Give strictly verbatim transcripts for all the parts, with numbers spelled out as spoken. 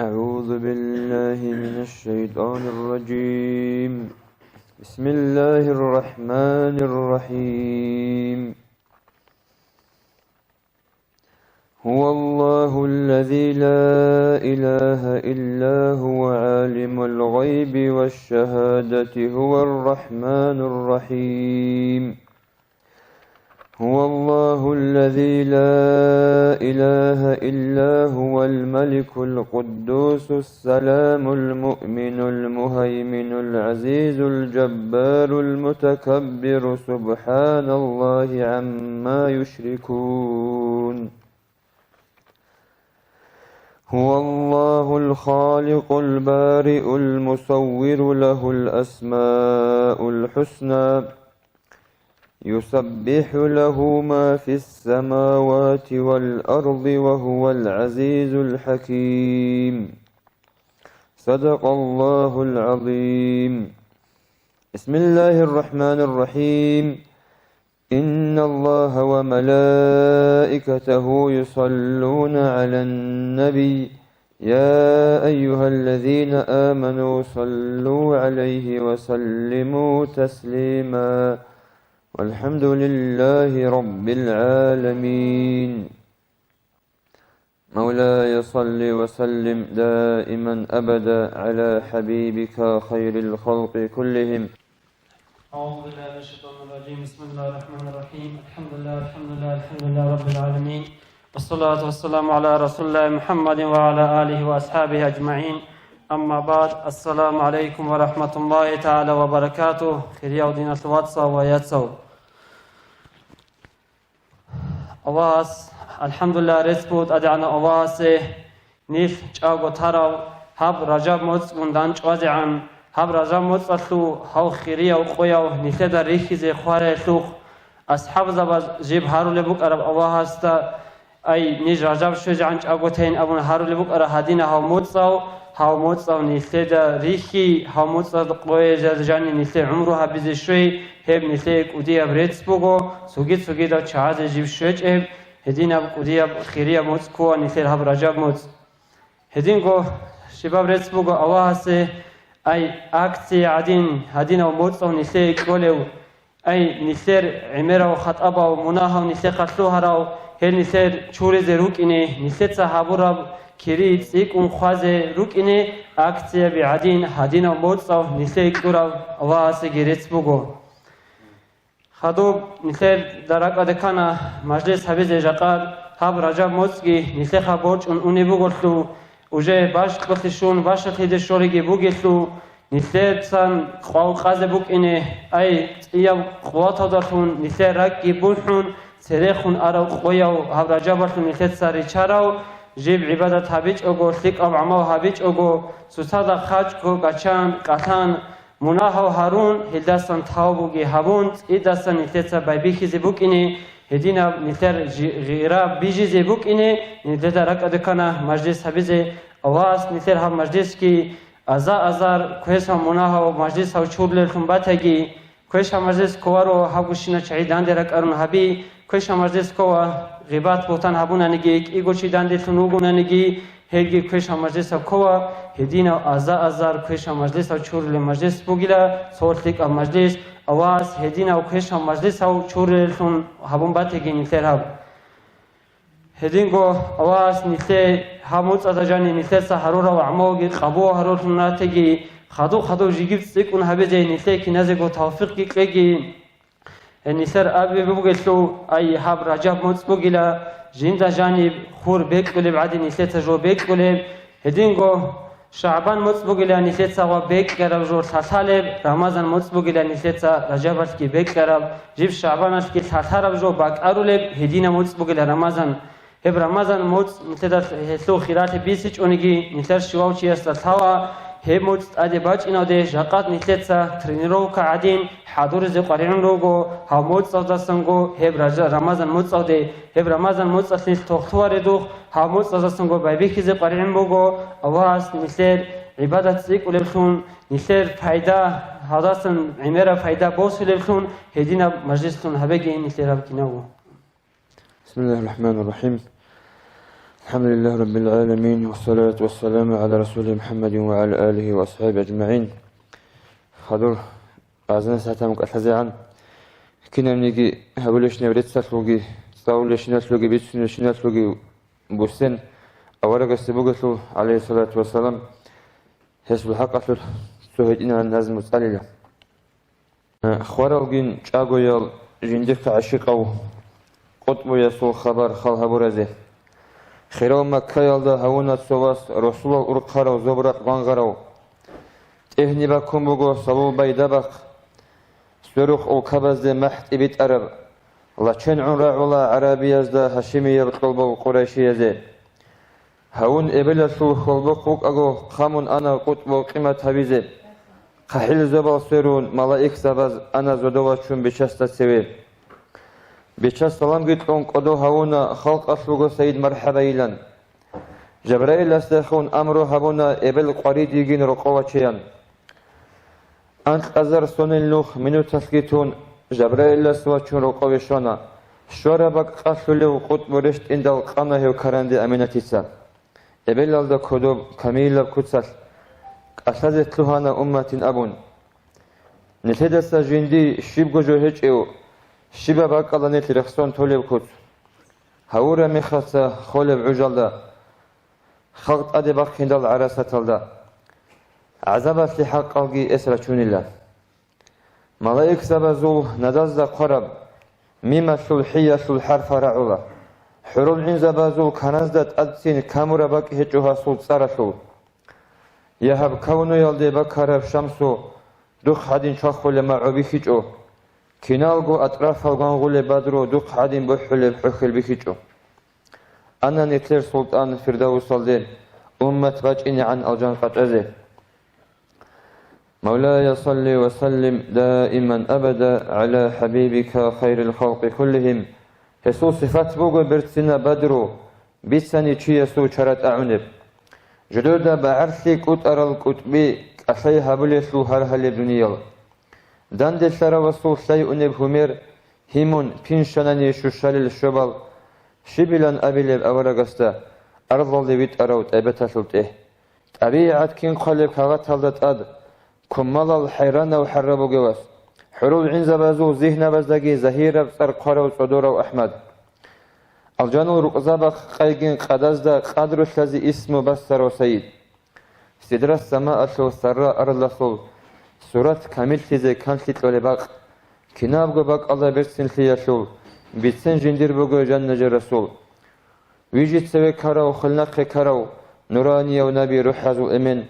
أعوذ بالله من الشيطان الرجيم. بسم الله الرحمن الرحيم. هو الله الذي لا إله إلا هو عالم الغيب والشهادة هو الرحمن الرحيم. هو الله الذي لا إله إلا هو الملك القدوس السلام المؤمن المهيمن العزيز الجبار المتكبر سبحان الله عما يشركون. هو الله الخالق البارئ المصور له الأسماء الحسنى يسبح له ما في السماوات والأرض وهو العزيز الحكيم. صدق الله العظيم. بسم الله الرحمن الرحيم. إن الله وملائكته يصلون على النبي، يا أيها الذين آمنوا صلوا عليه وسلموا تسليما. والحمد لله رب العالمين. مولاي صل وسلم دائما أبدا على حبيبك خير الخلق كلهم. أعوذ بالله من الشيطان الرجيم. بسم الله الرحمن الرحيم. الحمد لله، الحمد لله، الحمد لله رب العالمين. والصلاة والسلام على رسول الله محمد وعلى آله وأصحابه أجمعين. أما بعد. السلام عليكم ورحمة الله تعالى وبركاته. Хириял диналъул вацал ва яцал. Аллагьас, алхӀамдулиллагь, рецц буго ТӀадегӀанав Аллагьасе, нилъ чӀаго тарав гьаб Ражаб моцӀгун дандчӀвазегӀан, гьаб Ражаб моцӀалъул гьав хирияв къояв нилъеда рихьизе хвараялъухъ, асхӀабзабаз жиб гьарулеб букӀараб Аллагьасда, ай, ниж Ражаб щвезегӀан чӀаго тейин абун гьарулеб букӀараб гьадинаб гьав моцӀал, гьав моцӀал нилъеда рихьи, гьав моцӀал къоязда жаниб нилъее гӀумру гьабизе щвей, гьеб нилъее кӀудияб рецц буго, цоги-цогидал чагӀазе жиб щвечӀеб, гьединаб кӀудияб хирияб моцӀ ккола нилъер гьаб Ражаб моцӀ. Гьединго щибаб рецц буго Аллагьасе, ай, акция гӀадин, гьадинав моцӀал нилъее кьолев, ай, нилъер гӀемерав хатӀабав, мунагьал нилъехъа лъугьарав, гьел нилъер чуризе рукӀине, нилъеца гьабураб кири цӀикӀкӀун хъвазе рукӀине, акцияби гӀадин, гьадинав моцӀал нилъее кьурав Аллагьасеги рецц буго. Хадуб нилъеда ракӀалде ккана мажлис гьабизе жакъа, гьаб Ражаб моцӀги нилъехъа борчӀун унеб буголъул, уже бащкьулъе щун бащалъизе щолебги бугелъул, нилъецан къвал къазе букӀине, ай, цӀияб къуваталдалъун нилъер ракӀги бухӀун, церехун арав къояв гьаб Ражабалъул нилъеца ричарав, жиб гӀибадат гьабичӀого, лъикӀаб гӀамал гьабичӀого, цоцазда хачӀго, гачан, кӀалъан, мунагьал гьарун, гьелдасан тавбуги гьабун, цӀидасан нилъеца байбихьизе букӀине, гьединаб нилъер жи-, гъира бижизе букӀине, нилъеда ракӀалде ккана мажлис гьабизе, Аллагьас нилъер гьаб мажлисги аза-азар квешаб мунагьал мажлисав чурулеллъун батаги, квешаб мажлис кколаро гьаб гущина чагӀи данде ракӀарун гьаби, квешаб мажлис ккола гъибат-бугьтан гьабунаниги, кӀиго чи данделъун вугонаниги, гьелги квешаб мажлисаб ккола, гьединав аза-азар квешаб мажлисав чурулеб мажлис бугила, цо лъикӀаб мажлис, Аллагьас гьединав квешаб мажлисав чурулеллъун гьабун батаги нилъер гьаб. Гьединго Аллагьас нилъее гьаб моцӀазда жаниб нилъеца гьарурал гӀамалги къабул гьаруллъун ратаги, хадуб-хадуб жиги цӀикӀкӀун гьабизе нилъее киназего тавфикъги кьеги. Гье, нилъер абизе бугелъул, ай, гьаб Ражаб моцӀ бугила, жинда жаниб хур бекьулеб гӀадин нилъеца жо бекьулеб, гьединго ШагӀбан моцӀ бугила нилъеца ва бекьараб жо лъалъалеб, Рамазан моцӀ бугила нилъеца Ражабалъги бекьараб, жиб ШагӀбаналъги лъалъараб жо бакӀарулеб, гьединаб моцӀ бугила Рамазан. Гьеб Рамазан моцӀ нилъеда гьелъул хиралъи бисичӀониги, нилъер щивав чиясда лъала, гьеб моцӀ тӀаде бачӀиналде жакъад нилъеца тренировка гӀадин хӀадуризе къваригӀун руго, гьав моцӀалдасанго гьеб Ража-, Рамазан моцӀалде, гьеб Рамазан моцӀалъ нилъ тохлъуваредухъ, гьав моцӀалдасанго байбихьизе къваригӀун буго, Аллагьас нилъер гӀибадат цӀикӀкӀулеблъун, нилъер пайда, гьалдасан гӀемераб пайда босулеблъун гьединаб мажлислъун гьабеги нилъер гьаб кинабго. بسم الله الرحمن الرحيم. الحمد لله رب العالمين، والصلاة والسلام على رسوله محمد وعلى آله وأصحابه أجمعين. Хадур азан сахӀаталъ кӀалъазегӀан, кинабниги гьабулебщинаб реццалъулги, цӀалулебщиналъулги, бицунебщиналъулги буссен аварагасде бугелъул, гӀалайгьиссалату вассалам, гьесул хӀакъалъулъ цо гьитӀинаб назму цӀалила. Хваралгин чӀагоял жиндихъе гӀащикъав къутбуясул хабар хал гьабуразе. Хирал Маккаялда гьавуна цо вас, Расулал урхъарав Зобракъ гвангъарав. ТӀегьни баккун буго Салул байдабахъ, сверухъ улкабазде махӀ тӀибитӀараб, лачен гӀун рагӀула гӀарабиязда гьашимияб кьолбав къурайшиязе. Гьавун эбелалъул хьолбохъ вукӀаго, хъамун ана къутбу къимат гьабизе. ХъахӀилзабал сверун, малаикзабаз ана зодовачун Бичасда цеве. Бичас саламги кьун кӀодо гьавуна, халкъалъулго Сайид мархӀабайилан. Жабраиласдехун амру гьабуна эбел къваридигин рокъов вачеян. Анкьазар сонил нух минуталъги тун, Жабраилас вачун рокъове щвана. Щвараб бакӀ къалъулев къутбу рещтӀиндал къана гьев каранде Аминатица. Эбелалда кодоб камилаб куцалъ кӀалъазе лъугьана умматин абун. Нилъедаса жинди щибго жо гьечӀев, щибаб бакӀалда нилъ рехсон толеб куц. Гьавураб мехалъа холеб гӀужалда, халкъ тӀаде бахъиндал гӀарасаталда, гӀазабалъе хӀакъалги эс рачунила. Малаикзабазул надазда хъвараб мималъул хӀиялъул хӀарф рагӀула, хӀурул гӀинзабазул каназда тӀадцин камураб бакӀ гьечӀо гьасул цӀаралъул. Я гьаб кавнуялде бакараб шамсу, духъ гӀадин чвахулеб магӀу бихьичӀо, киналго атӀрафал гвангъулеб бадру духъ гӀадин бухӀулеб хӀухьел бихьичӀо. Ана нилъер султӀан Фирдавсалде, уммат бачӀинегӀан алжан къачӀазе. مولاي صل وسلم دائما أبدا على حبيبك خير الخلق كلهم. Гьесул сифат буго берцинаб бадру, бицани чиясул чара тӀагӀунеб. Жидерда багӀарлъи кӀутӀарал кӀутӀби кӀалъай гьабулелъул гьаргьалеб дуниял. Данделъаравасул лъай унеб гьумер, гьимун пиншанани щущалел щобал, щибилан абилеб аварагасда, арзлъалде витӀарав тӀайбаталъул тӀегь. ТӀабигӀат кин хъвалеб кагъаталда тӀад, кумалал хӀайранав хӀарра бугевас, хӀурул гӀинзабазул зигьнабаздаги загьираб цӀар хъварав цӀодорав АхӀмад. Алжанул рукъзабахъ къайгин къадазда къадрулъазе исму бассарав Саид. Сидрат самаалъул сарра аралъул сурат камиллъизе канлъи кьолеб бакъ, кинабго бакӀалда берцинлъиялъул бицен жиндир буго жанна-жа Расул. Вижица векарав, хвелнахъе карав, нуранияв наби рухӀазул эмен,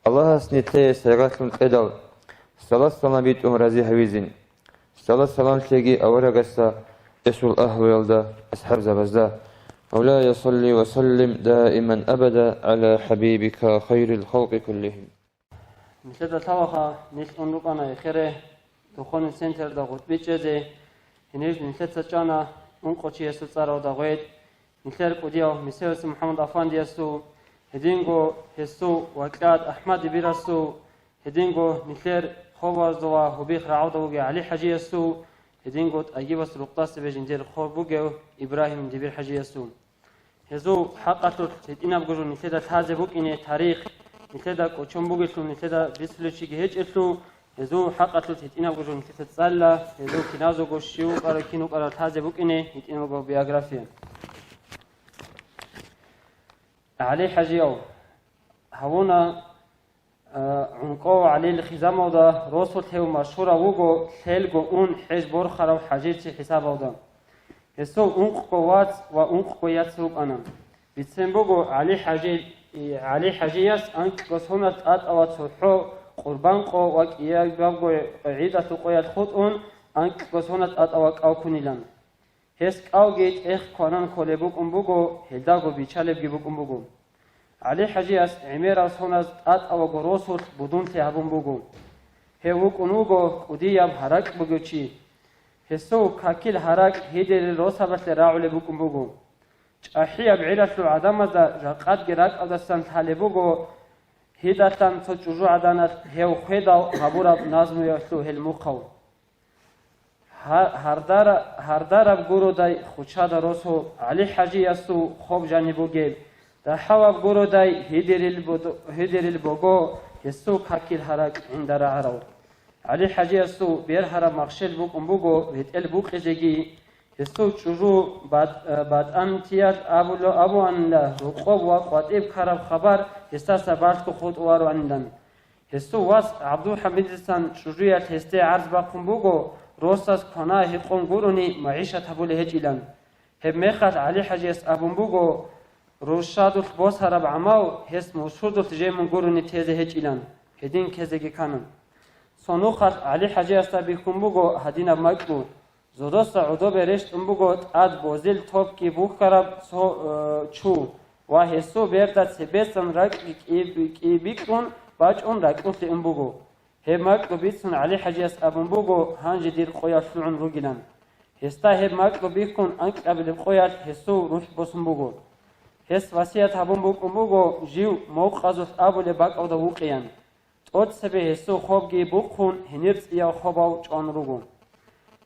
Аллагьас нилъее сайгъатлъун кьедал, салат-салам битӀун рази гьавизин. Салат-саламлъиги аварагасда, эсул агьлуялда, асхӀабзабазда. مولاي صل وسلم دائما أبدا على حبيبك خير الخلق كلهم. Нилъеда лъалаха, нилъ ун рукӀана эхере духовный централда гъутӀби чӀезе, гьенир нилъеца чӀана ункъо чиясул цӀаралда гъветӀ, нилъер кӀудияв Мисевас МухӀаммад Афандиясул, гьединго гьесул вакьад АхӀмад дибирасул, гьединго нилъер Ховазда ва Гьубихъ рагӀалда вугев ГӀали-хӀажиясул, гьединго ТӀайибас рукъдаса бежиндир хоб бугев Ибрагьим дибир-хӀажиясул. Гьезул хӀакъалъулъ гьитӀинабго жо нилъеда лъазе букӀине тарих, нилъеда кӀочон бугелъул, нилъеда бицулев чиги гьечӀелъул, гьезул хӀакъалъулъ гьитӀинабго жо нилъеца цӀалила, гьезул киназего щив вукӀарав, кин вукӀарав лъазе букӀине гьитӀинабго биография. ГӀали-хӀажияв гьавуна, а, ГӀункъов ГӀалил хизамалда росулъ гьев машгьурав вуго, лъелго ун хӀеж борхарав хӀажирчи хӀисабалда. Гьесул ункъго вац ва ункъго яц рукӀана. Бицен буго, ГӀали-хӀажи-, ГӀали-хӀажияс анкьго соназ тӀатӀава цохӀо къурбан къо ва кӀиябго гӀидалъул къоялъ хутӀун анкьго соназ тӀатӀава кӀал ккунилан. Гьес кӀалги тӀех кванан кколеб букӀун буго, гьелдаго бичалебги букӀун буго. ГӀали-хӀажияс гӀемерал соназ тӀатӀаваго росулъ будунлъи гьабун буго. Гьев вукӀун вуго кӀудияб гьаракь бугев чи. Гьесул какил гьаракь гьидерил росабалъе рагӀулеб букӀун буго. ЧӀахӀияб гӀелалъул гӀадамазда жакъадги ракӀалдасан лъалеб буго, гьидалъан цо чӀужу гӀаданалъ гьев хведал гьабураб назмуялъул гьел мухъав. Гьа-, гьардара-, гьардараб гуродай хучада росу ГӀали-хӀажиясул хоб жаниб бугеб, дагьаваб гуродай гьидерил бодо-, гьидерил бого гьесул какил гьаракь гӀинда рагӀарав. ГӀали-хӀажиясул бергьараб махщел букӀун буго ретӀел букъизеги, гьесул чӀужу бат-, батӀан тиялъ абула-, абуанила, рокъоб ва къватӀиб ккараб хабар гьесдаса балъго хутӀуваруанилан. Гьесул вас ГӀабдулхӀамидисан чӀужуялъ гьесде гӀарз бахъун буго, росас квана-гьекъон гурони магӀишат гьабулей гьечӀилан. Гьеб мехалъ ГӀали-хӀажияс абун буго, рушадулъ босараб гӀамал гьес мусурдулъ жемун гурони тезе гьечӀилан, гьедин ккезеги ккана. Цо нухалъ ГӀали-хӀажиясда бихьун буго гьадинаб макьу. Зодоса гӀодобе рещтӀун буго тӀад бозил топги бухьараб цо, э, чу ва гьесул берда цебесан ракь кӀи-, кӀибикьун бачӀун ракьулъе ун буго. Гьеб макьу бицун ГӀали-хӀажияс абун буго, гьанже дир къоялъ лъугӀун ругилан. Гьесда гьеб макьу бихьун анкьабилеб къоялъ гьесул рухӀ босун буго. Гьес васият гьабун букӀун буго жив Мокъазулъ абулеб бакӀалда вукъеян. ТӀоцебе гьесул хобги бухъун, гьенир цӀиял хобал чӀван руго.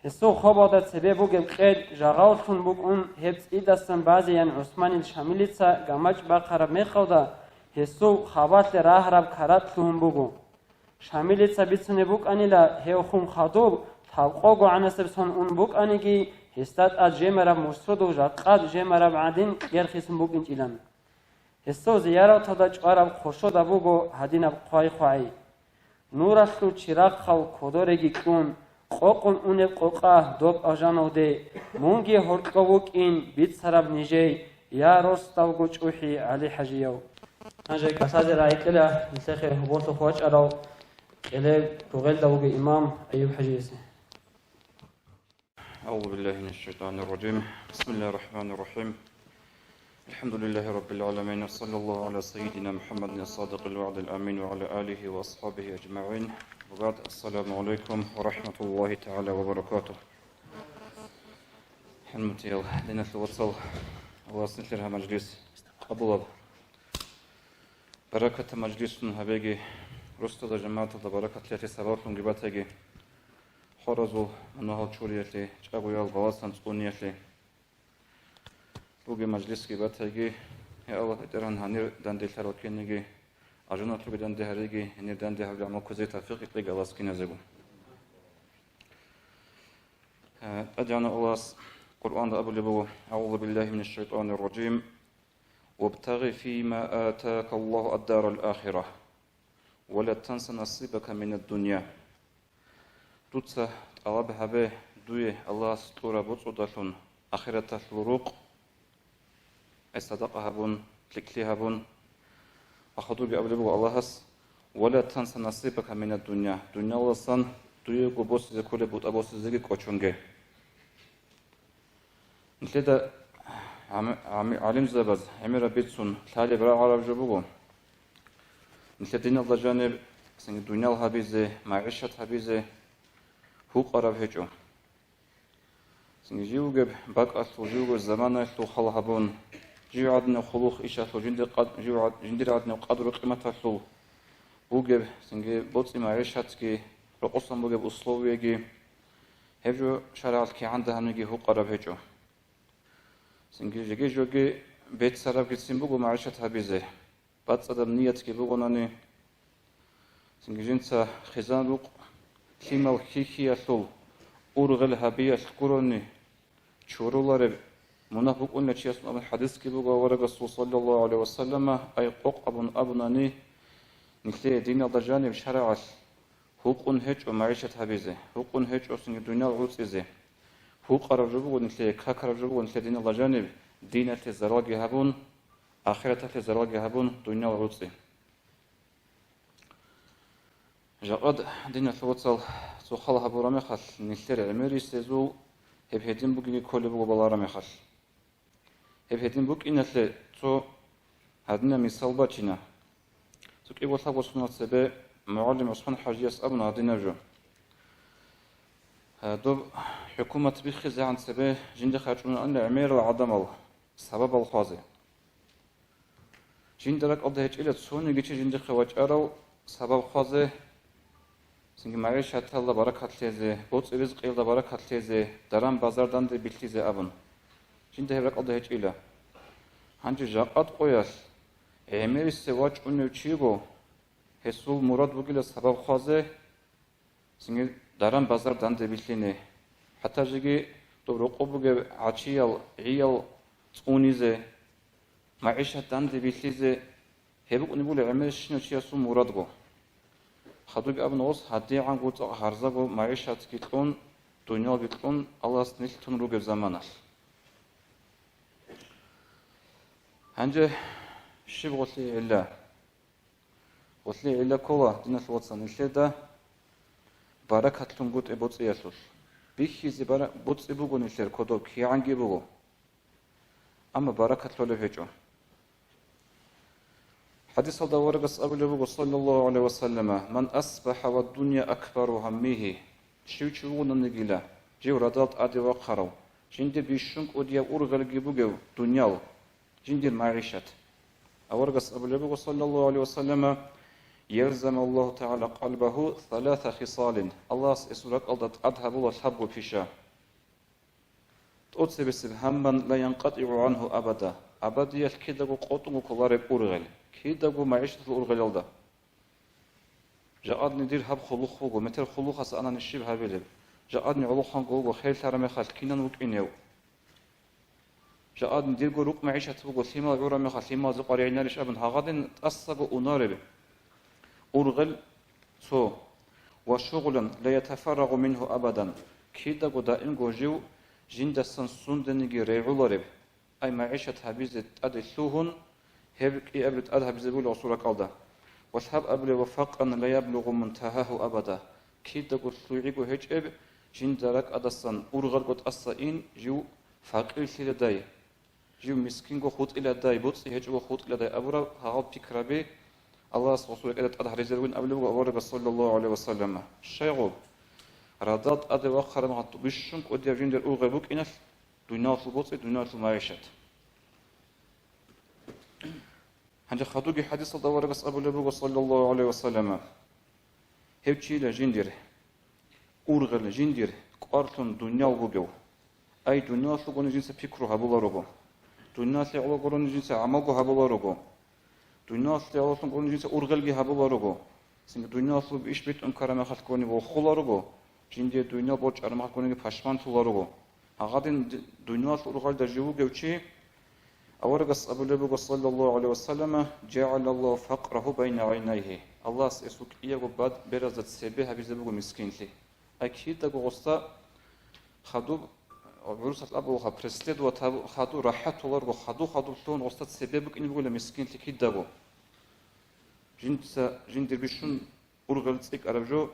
Гьесул хобалда цебе бугеб къел жагъаллъун букӀун, гьеб цӀидасан базеян ГӀусманил Шамилица гамачӀ бахъараб мехалда, гьесул хабалъе рагьараб карат лъугьун буго. Шамилица бицунеб букӀанила, гьев хун хадуб, лъабкъого гӀанасеб сон ун букӀаниги, гьесда тӀад жемараб мусрудул жакъад жемараб гӀадин кӀерхисун букӀинчӀилан. Гьесул зияраталда чӀвараб хъошода буго гьадинаб хъвай-хъвагӀи: «Нуралъул чирахъал кодореги кьун, къокъун унеб къокъа доб алжаналде, мунги гьоркьов вукӀин бицараб нижей, я росдалго чӀухӀи ГӀали-хӀажияв». Гьанже кӀалъазе рагӀикьила нилъехъе гьоболлъухъ вачӀарав кьелеб ругъелда вугев имам Аюб-хӀажиясе. أعوذ بالله من الشيطان الرجيم. بسم الله الرحمن الرحيم. الحمد لله رب العالمين، وصلى الله على سيدنا محمد الصادق الوعد الأمين وعلى آله وأصحابه أجمعين. وبعد، السلام عليكم ورحمة الله تعالى وبركاته. ХӀурматиял диналъул вацал, Аллагьас нилъер гьаб мажлис къабулаб. Баракатаб мажлисун гьабеги, росдала жамагӀаталда баракат лъезе сабаблъунги батаги. Хваразул мунагьал чуриялъе, чӀагоял баласан цӀуниялъе бугеб мажлисги батайги, я Аллагь, БетӀергьан, гьанир данделъарал кинниги, ажуналъуги данде гьариги, гьанир данде гьабулеб гӀамал кквезе тавфикъ кьеги Аллагьас киназего. Э, ТӀадегӀанав Аллагьас Къуръанда абулеб буго: أعوذ بالله من الشيطان الرجيم. وابتغ فيما آتاك الله الدار الآخرة ولا تنس نصيبك من الدنيا. Дуца тӀалаб гьабе дуе Аллагьас кьураб боцӀудалъун ахираталъул рукъ, ай садакъа гьабун, лъикӀлъи гьабун. Ва хадубги абулеб буго Аллагьас: ولا تنس نصيبك من الدنيا, дуниялалдасан дуего босизе кколеб бутӀа босизеги кӀочонге. Нилъеда гӀам-, гӀам-, гӀалимзабаз гӀемераб бицун лъалеб рагӀараб жо буго. Нилъер диналда жаниб цинги дуниял гьабизе, магӀишат гьабизе гьукъараб гьечӀо. Цинги жив вугеб бакӀалъул, жив вугеб заманаялъул хал гьабун, жив гӀадинаб хъулухъ ишалъул, жиндир къад-, жив гӀад-, жиндир гӀадинаб къадру-къиматалъул бугеб, цинги боцӀи-магӀишатги, рокъосан бугеб условияги, гьеб жо шаргӀалъ кигӀан дагьабниги гьукъараб гьечӀо. Цинги жеги-жоги беццарабгицин буго магӀишат гьабизе, бацӀцӀадаб ниятги бугонани, цинги жинца хизан-рукъ, лъимал хьихьиялъул, ургъел гьабиялъ гурони, чурулареб мунагь букӀунев чиясул абун хӀадисги буго аварагасул, саллаллагьу гӀалайгьи ва саллама, ай къокъ абун абунани, нилъее диналда жаниб шарагӀалъ гьукъун гьечӀо магӀишат гьабизе, гьукъун гьечӀо цинги дуниял гӀуцӀизе. Гьукъараб жо буго нилъее, какараб жо буго нилъер диналда жаниб, диналъе заралги гьабун, ахираталъе заралги гьабун, дуниял гӀуцӀи. Жакъад диналъул вацал цо хал гьабураб мехалъ, нилъер гӀемерисезул гьеб гьедин бугеги кколеб буго балараб мехалъ. Гьеб гьедин букӀиналъе цо гьадинаб мисал бачина. Цо кӀиго-лъабго соналъ цебе мугӀалим ГӀусман-хӀажияс абуна гьадинаб жо. Гьа, доб хӀукумат биххизегӀан цебе жиндихъе рачӀунаанила гӀемерал гӀадамал сабабал хъвазе. Жинда ракӀалда гьечӀила цониги чи жиндихъе вачӀарав сабаб хъвазе, Цинги магӀишаталда баракат лъезе, боцӀи-ризкъиялда баракат лъезе, даран-базар данде бихьизе абун. Жинда гьеб ракӀалда гьечӀила. Гьанже жакъа къоялъ гӀемерисев вачӀунев чиго, гьесул мурад бугила сабаб хъвазе, цинги даран-базар данде бихьине, хӀатта жеги доб рокъоб бугеб гӀачиял, гӀиял цӀунизе, магӀишат данде бихьизе, гьеб букӀунеб буго гӀемерщинав чиясул мурадго. Хадубги абуна, гъос гьадигӀанго цӀакъ гьарзаго магӀишатги кьун, дуниялги кьун, Аллагьас нилъ тун ругеб заманалъ. Гьанже щиб гъолъие гӀилла? Гъолъие гӀилла ккола, диналъул вацал, нилъеда баракатлъунгутӀи боцӀиялъулъ. Бихьизе бара-, боцӀи буго нилъер кодоб, кигӀанги буго. Амма баракат лъолеб гьечӀо. ХӀадисалда аварагас абулеб буго, саллаллагьу гӀалайгьи ва саллама: «Ман асбахӀа ва дунья акбару гьаммигьи». Щив чи вугониги, жив радал тӀаде вахъарав, жинде бищун кӀудияб ургъелги бугев дуниял, жиндир магӀишат. Аварагас абулеб буго, саллаллагьу гӀалайгьи ва саллама: «Ялзаму Аллагьу тагӀала къалбагьу саласа хисалин». Аллагьас гьесул ракӀалда тӀад гьабула лъабго пиша. ТӀоцебесеб гьамман ла янкъатӀигӀу гӀангьу абада, абадиялъ кидаго къотӀун кколареб ургъел, кидаго магӀишаталъул ургъелалда. Жакъадни дир гьаб хъулухъ буго, метер хъулухъас анани щиб гьабилеб? Жакъадни гӀолохъанго вуго, херлъараб мехалъ кинан вукӀинев? Жакъадни дирго рукъ-магӀишат буго, лъимал гӀураб мехалъ лъималазе къваригӀун гьарищ абун гьагъадин тӀасаго унареб ургъел цо, ва шугъулан ла ятафаррагъу мингьу абадан, кидаго даимго жив жиндасан сундениги регӀулареб, ай магӀишат гьабизе тӀаде лъугьун, гьеб кӀиабилеб тӀад гьабизе бугила гъосул ракӀалда. Ва лъаб абулеб, ва факъран ла яблугъу мунтагьагьу абада, кидаго лъугӀиго гьечӀеб, жинда ракӀадасан ургъелго тӀаса ин, жив факъирлъиладай, жив мискинго хутӀиладай, боцӀи гьечӀого хутӀиладай абураб гьагъал пикраби Аллагьас гъосул рекӀелда тӀад гьаризе ругин абулеб буго аварагас, саллаллагьу гӀалайгьи ва саллама. Щайгу? Радал тӀаде вахъараб мехалъ бищун кӀудияб жиндир ургъел букӀиналъ, дуниялалъул боцӀи, дуниялалъул магӀишат. Гьанже хадуги хӀадисалда аварагас абулеб буго, саллаллагьу гӀалайгьи ва саллама: «Гьев чийила жиндир, ургъел жиндир кӀварлъун дуниял бугев. Ай, дуниялалъугони жинца пикру гьабуларого, дуниялалъе гӀоло гурони жинца гӀамалго гьабуларого, дуниялалъе гӀололъун гурони жинца ургъелги гьабуларого, цинги дуниялалъул иш битӀун ккараб мехалъгони вохуларого, жиндие дуниял борчӀараб мехалъгониги пашманлъуларого». Гьагъадин д-, дуниялалъул ургъелда жив вугев чи, аварагас абулеб буго, саллаллагьу гӀалайгьи ва саллама: «ЖагӀалаллагьу факърагьу байна гӀайнайгьи». Аллагьас гьесул кӀиябго бад-, беразда цебе гьабизе буго мискинлъи. Ай, кидаго гъосда хадуб, гӀурусалъ абулаха, преследовать гьаб-, хадуб, рахӀат толарго, хадуб-хадуб лъугьун гъосда цебе букӀине бугила мискинлъи кидаго. Жинца, жиндир бищун ургъел цӀикӀкӀараб жо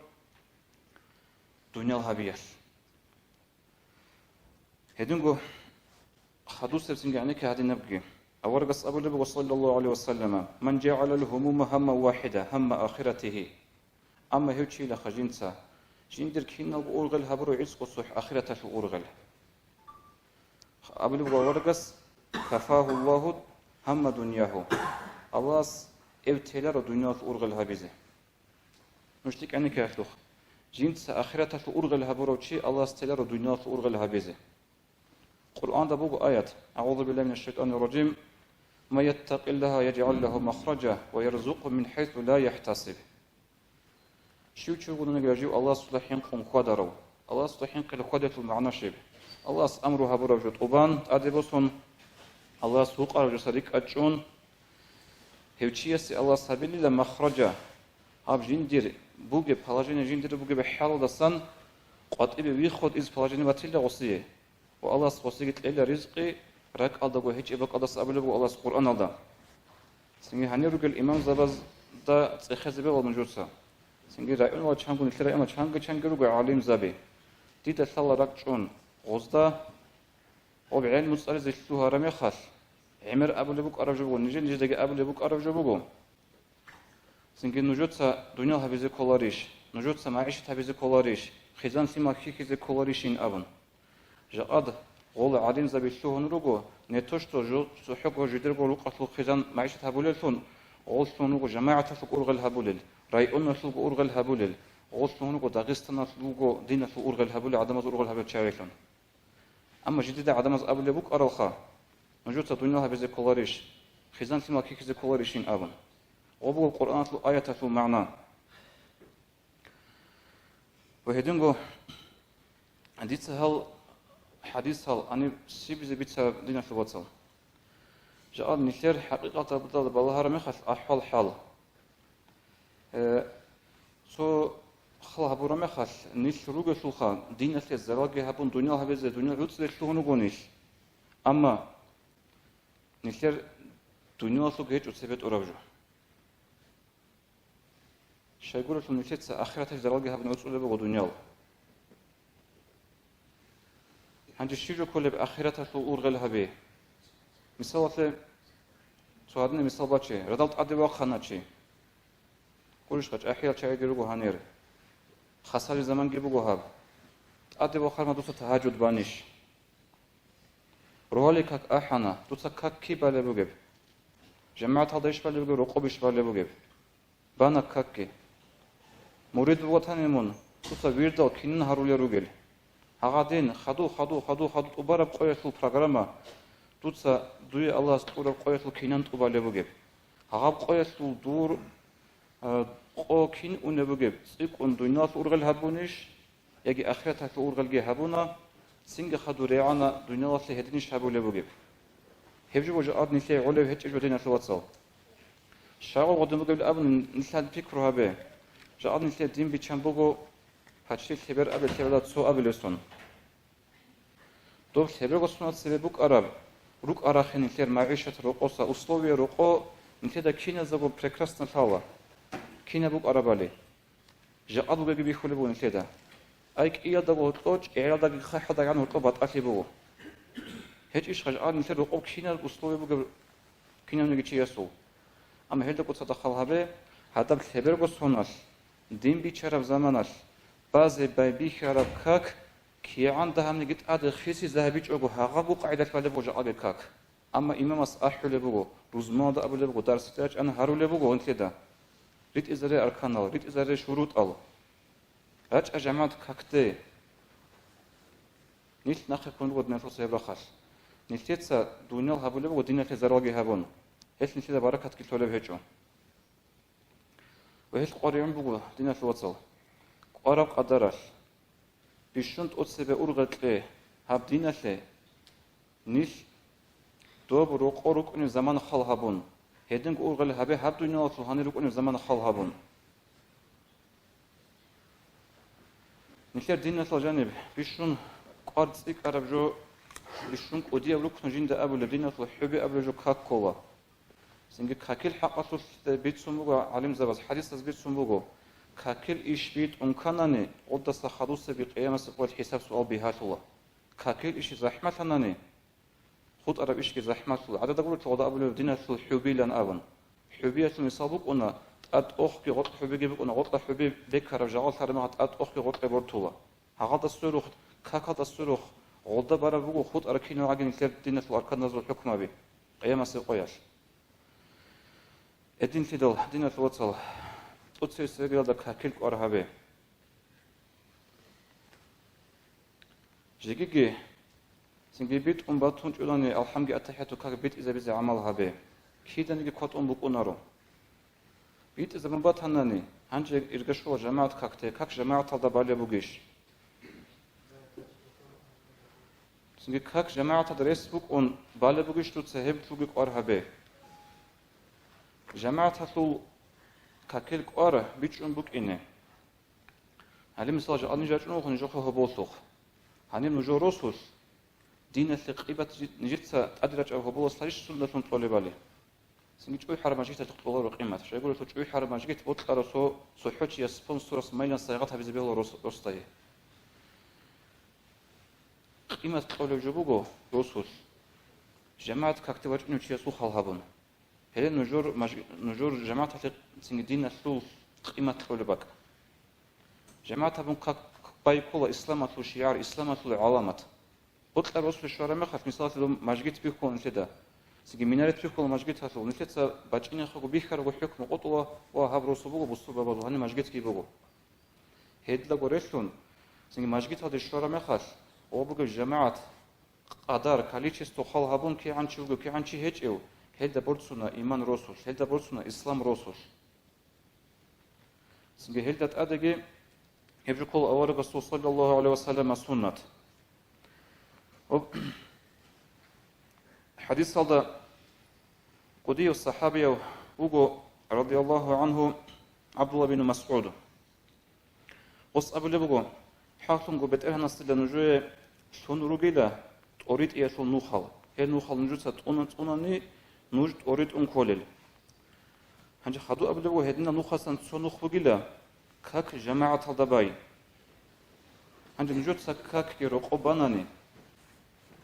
дуниял гьабиялъ. Гьединго хадусеб цинги гӀенекке гьадинабги. Аварагас абулеб буго, саллаллагьу гӀалайгьи ва саллама: «Ман жагӀалал гьумума гьамма вахӀида, гьамма ахиратигьи». Амма гьев чилаха жинца, жиндир киналго ургъел гьабурав гӀицӀго цохӀ, ахираталъул ургъел. Абулеб буго аварагас: «Кафагьуллагьу гьамма дуньягьу». Аллагьас гьев теларо дуниялалъул ургъел гьабизе. Нуж тӀикӀанги ккелъухъ, жинца ахираталъул ургъел гьабурав чи Аллагьас теларо дуниялалъул ургъел гьабизе. Къуръанда буго аят: «АгӀузу биллагьи минаш шайтанир ражим. Ман яттакъиллагьа яжгӀал лагьу махража ва ярзукъгьу мин хӀайсу ла яхӀтасиб». Щив чи вугониги жив Аллагьасда хӀинкъун хьвадарав. Аллагьасда хӀинкъи хьвадиялъул магӀна щиб? Аллагьас амру гьабураб жо тӀубан, тӀаде босун, Аллагьас гьукъараб жоса рикӀкӀад чӀун, гьев чиясе Аллагьас гьабилила махража, гьаб жиндир бугеб положение, жиндир бугеб хӀалалдасан къватӀибе выход из положение батила гъосие. Ва Аллагьас гъосиги кьела ризкъи, ракӀалдаго гьечӀеб бакӀалдаса абулеб буго Аллагьас Къуръаналда. Цинги гьанир ругел имамзабазда цӀехезе бегьула нужеца. Цинги районал чанго, нилъер районал чанги-чанги руго гӀалимзаби. Дида лъала ракӀчӀун, гъозда гъоб гӀелму цӀализе лъугьараб мехалъ, гӀемер абулеб букӀараб жо буго, нижер-нижедаги абулеб букӀараб жо буго. Цинги нужеца дуниял гьабизе кколарищ, нужеца магӀишат гьабизе кколарищ, хъизан-лъимал хьихьизе кколарищин абун. Жакъад гъола гӀалимзаби лъугьун руго, не то что жо-, цохӀого жидерго рукъалъул хъизан магӀишат гьабулеллъун, гъол лъугьун руго жамагӀаталъулго ургъел гьабулел, районалъулго ургъел гьабулел, Гъолъун руго Дагъистаналъ руго диналъул ургъел гьабулел, гӀадамаз ургъел гьабулел чагӀилъун. Амма жидеда гӀадамаз абулеб букӀаралха, нужеца дуниял гьабизе кколарищ, хъизан-лъимал ккезе кколарищин абун. Гъо буго Къуръаналъул аяталъул магӀна. Ва гьединго дица гьал хӀадисал гьаниб щибизе бицараб, диналъул вацал. Жакъа нилъер хӀакъикъаталда балагьараб мехалъ ахӀвал-хӀал. Э, цо хал гьабураб мехалъ, нилъ ругелъулха, диналъе заралги гьабун, дуниял гьабизе, дуниял гӀуцӀизе лъугьун руго нилъ. Амма нилъер дуниялалъулги гьечӀо цебе тӀураб жо. Щайгурелъул нилъеца ахираталъе заралги гьабун гӀуцӀулеб буго дуниял. Гьанже щиб жо кколеб ахираталъул ургъел гьаби? Мисалалъе, цо гьадинаб мисал баче, радал тӀаде вахъана чи. Гурищха, чӀахӀиял чагӀиги руго гьанир. Хасалил заманги буго гьаб. ТӀаде вахъарма дуца тагьажуд банищ? Рогьалил как ахӀана, дуца как киб балеб бугеб? ЖамагӀаталда иш балеб бугеб, рокъоб иш балеб бугеб? Бана какги. Мурид ватани мун, дуца вирдал кинин гьарулел ругел. Гьагъадин, хадув, хадув, хадув, хадув тӀубараб къоялъул программа, дуца дуе Аллагьас кьураб къоялъул кинан тӀубалеб бугеб. Гьагъаб къоялъул дур, а, къо кин унеб бугеб, цӀикӀкӀун дуниялалъул ургъел гьабунищ? Яги ахираталъул ургъелги гьабуна, цинги хадур регӀана дуниялалъе гьединищ гьабулеб бугеб. Гьеб жо божи ад нилъее гӀолеб гьечӀеб жо, диналъул вацал. Щай гъодин бугеб абун нилъ пикру гьабе. Жакъа нилъее дин биччан буго, паччи лъебер абе лъебала цо абилесун. Доб лъеберго соналъ цебе букӀараб, рукӀа-рахъин нилъер магӀишат рокъоса, условия рокъо нилъеда киназдаго прекрасно лъала. Кинаб букӀарабали? Жакъа бугеги бихьулеб буго нилъеда. Ай, кӀиялдаго гьоркьо, чӀегӀералдаги хъахӀалдаган гьоркьо батӀалъи буго. ГьечӀищ хъажал нилъер рокъоб кинаб условия бугеб кинавниги чиясул? Амма гьелда кӀуцадахъал гьабе, гьадаб лъеберго соналъ, дин бичараб заманалъ, базе байбихьараб как, кигӀан дагьабниги тӀаде хисизе гьабичӀого гьагъаб букъагӀидалъ балеб буго жакъаги как. Амма имамас ахӀулеб буго, рузманалда абулеб буго, дарсиде рачӀана гьарулеб буго гьанлъеда. РитӀизаре арканал, ритӀизаре шурутӀал. РачӀа жамагӀат какде. Нилъ нахъе ккун руго диналъул цебе рахъалъ. Нилъеца дуниял гьабулеб буго диналъе заралги гьабун. Гьелъ нилъеда баракатги лъолеб гьечӀо. Ва гьелъ къваригӀун буго, диналъул вацал, кӀвараб къадаралъ. Бищун тӀоцебе ургъел кье гьаб диналъе, нилъ доб рокъо рукӀунеб заман хал гьабун, гьединго ургъел гьабе гьаб дуниялалъул гьанир рукӀунеб заман хал гьабун. Нилъер диналъул жаниб бищун кӀвар цӀикӀкӀараб жо, бищун кӀудияб рукну жинда абулеб диналъул хӀуби абулеб жо как ккола. Цинги какил хӀакъалъулъ бицун буго гӀалимзабаз, хӀадисаз бицун буго, какил иш битӀун канани, гъудаса хадусаби къиямасеб къоялъ хӀисаб-суал бигьалъула. Какил иши захӀмалъанани, хутӀараб ишги захӀмалъула. ГӀадада гурелъул гъода абулеб диналъул хӀубилан абун. ХӀубиялъул мисал букӀуна, тӀад тӀохги гъоркь хӀубиги букӀуна, гъоркьа хӀуби бекараб жагъал лъараб мехалъ тӀад тӀохги гъоркье бортула. Гьагъалда сверухъ, какалда сверухъ, гъолда бараб буго хутӀараб киналгӀаги нилъер диналъул арканазул хӀукмаби къиямасеб къоялъ. Гьединлъидал, диналъул вацал, тӀоцебесеб рагӀиялда какил кӀвар гьабе. Жегиги, цинги битӀун батун чӀунани, алхӀамги аттахӀияту как битӀизабизе гӀамал гьабе. Киданиги кватӀун букӀунаро. БитӀизабун батанани, гьанже ирга щола жамагӀат какде, как жамагӀаталда балеб бугищ? Цинги как жамагӀаталда рес букӀун балеб бугищ дуца, гьеб лъуги кӀвар гьабе. ЖамагӀаталъул какил кӀвар бичӀчӀун букӀине. Гьале, мисал, жакъа ниж рачӀун вуго нижехъе гьоболлъухъ. Гьаниб нужер росулъ диналъе къимат жи-, нижеца тӀаде рачӀараб гьоболас лъарищ сунналъун кьолебали? Цинги чӀухӀараб мажгиталъухъ кьоларо къимат. Щайгурелъул чӀухӀараб мажгит бокьарав цо цохӀо чияс, спонсорас майилан сайгъат гьабизе бегьула рос-, росдае. Къимат кьолеб жо буго росулъ, жамагӀат какде вачӀунев чиясул хал гьабун. Гьеле нужер маж-, нужер жамагӀаталъе цинги диналъул къимат кьолеб бакӀ. ЖамагӀат гьабун как байкула исламалъул шигӀар, исламалъул гӀаламат. Бокьараб росулъ щвараб мехалъ, мисалалъе, доб мажгит бихьула нилъеда. Цинги минарет бихьула мажгиталъул. Нилъеца бачӀинехъего бихьарабго хӀукму къотӀула ва гьаб росу буго, бусурбабазул, гьаниб мажгитги буго. Гьедлаго релълъун, цинги мажгиталде щвараб мехалъ, гъо бугеб жамагӀат къадар, количество хал гьабун, кигӀан чи вугев, кигӀан чи гьечӀев, гьелда борцуна иман росулъ, гьелда борцуна ислам росулъ. Цинги гьелда тӀадеги гьеб жо ккола аварагасул саллаллагьу гӀалайгьи вассаллама суннат. Ва хӀадисалда кӀудияв сахӀабияв вуго, радияллагьу гӀангьу, ГӀабдулла бин МасгӀуд. Гъос абулеб буго: «ХӀакълъунго БетӀергьанасдила нужее лъун ругила тӀоритӀиялъул нухал, гьел нухал нужеца тӀуна-, цӀунани нуж тӀоритӀун кколел». Гьанже хадуб абулеб буго, гьединал нухасан цо нух бугила, как жамагӀаталда бай. Гьанже нужеца какги рокъоб банани,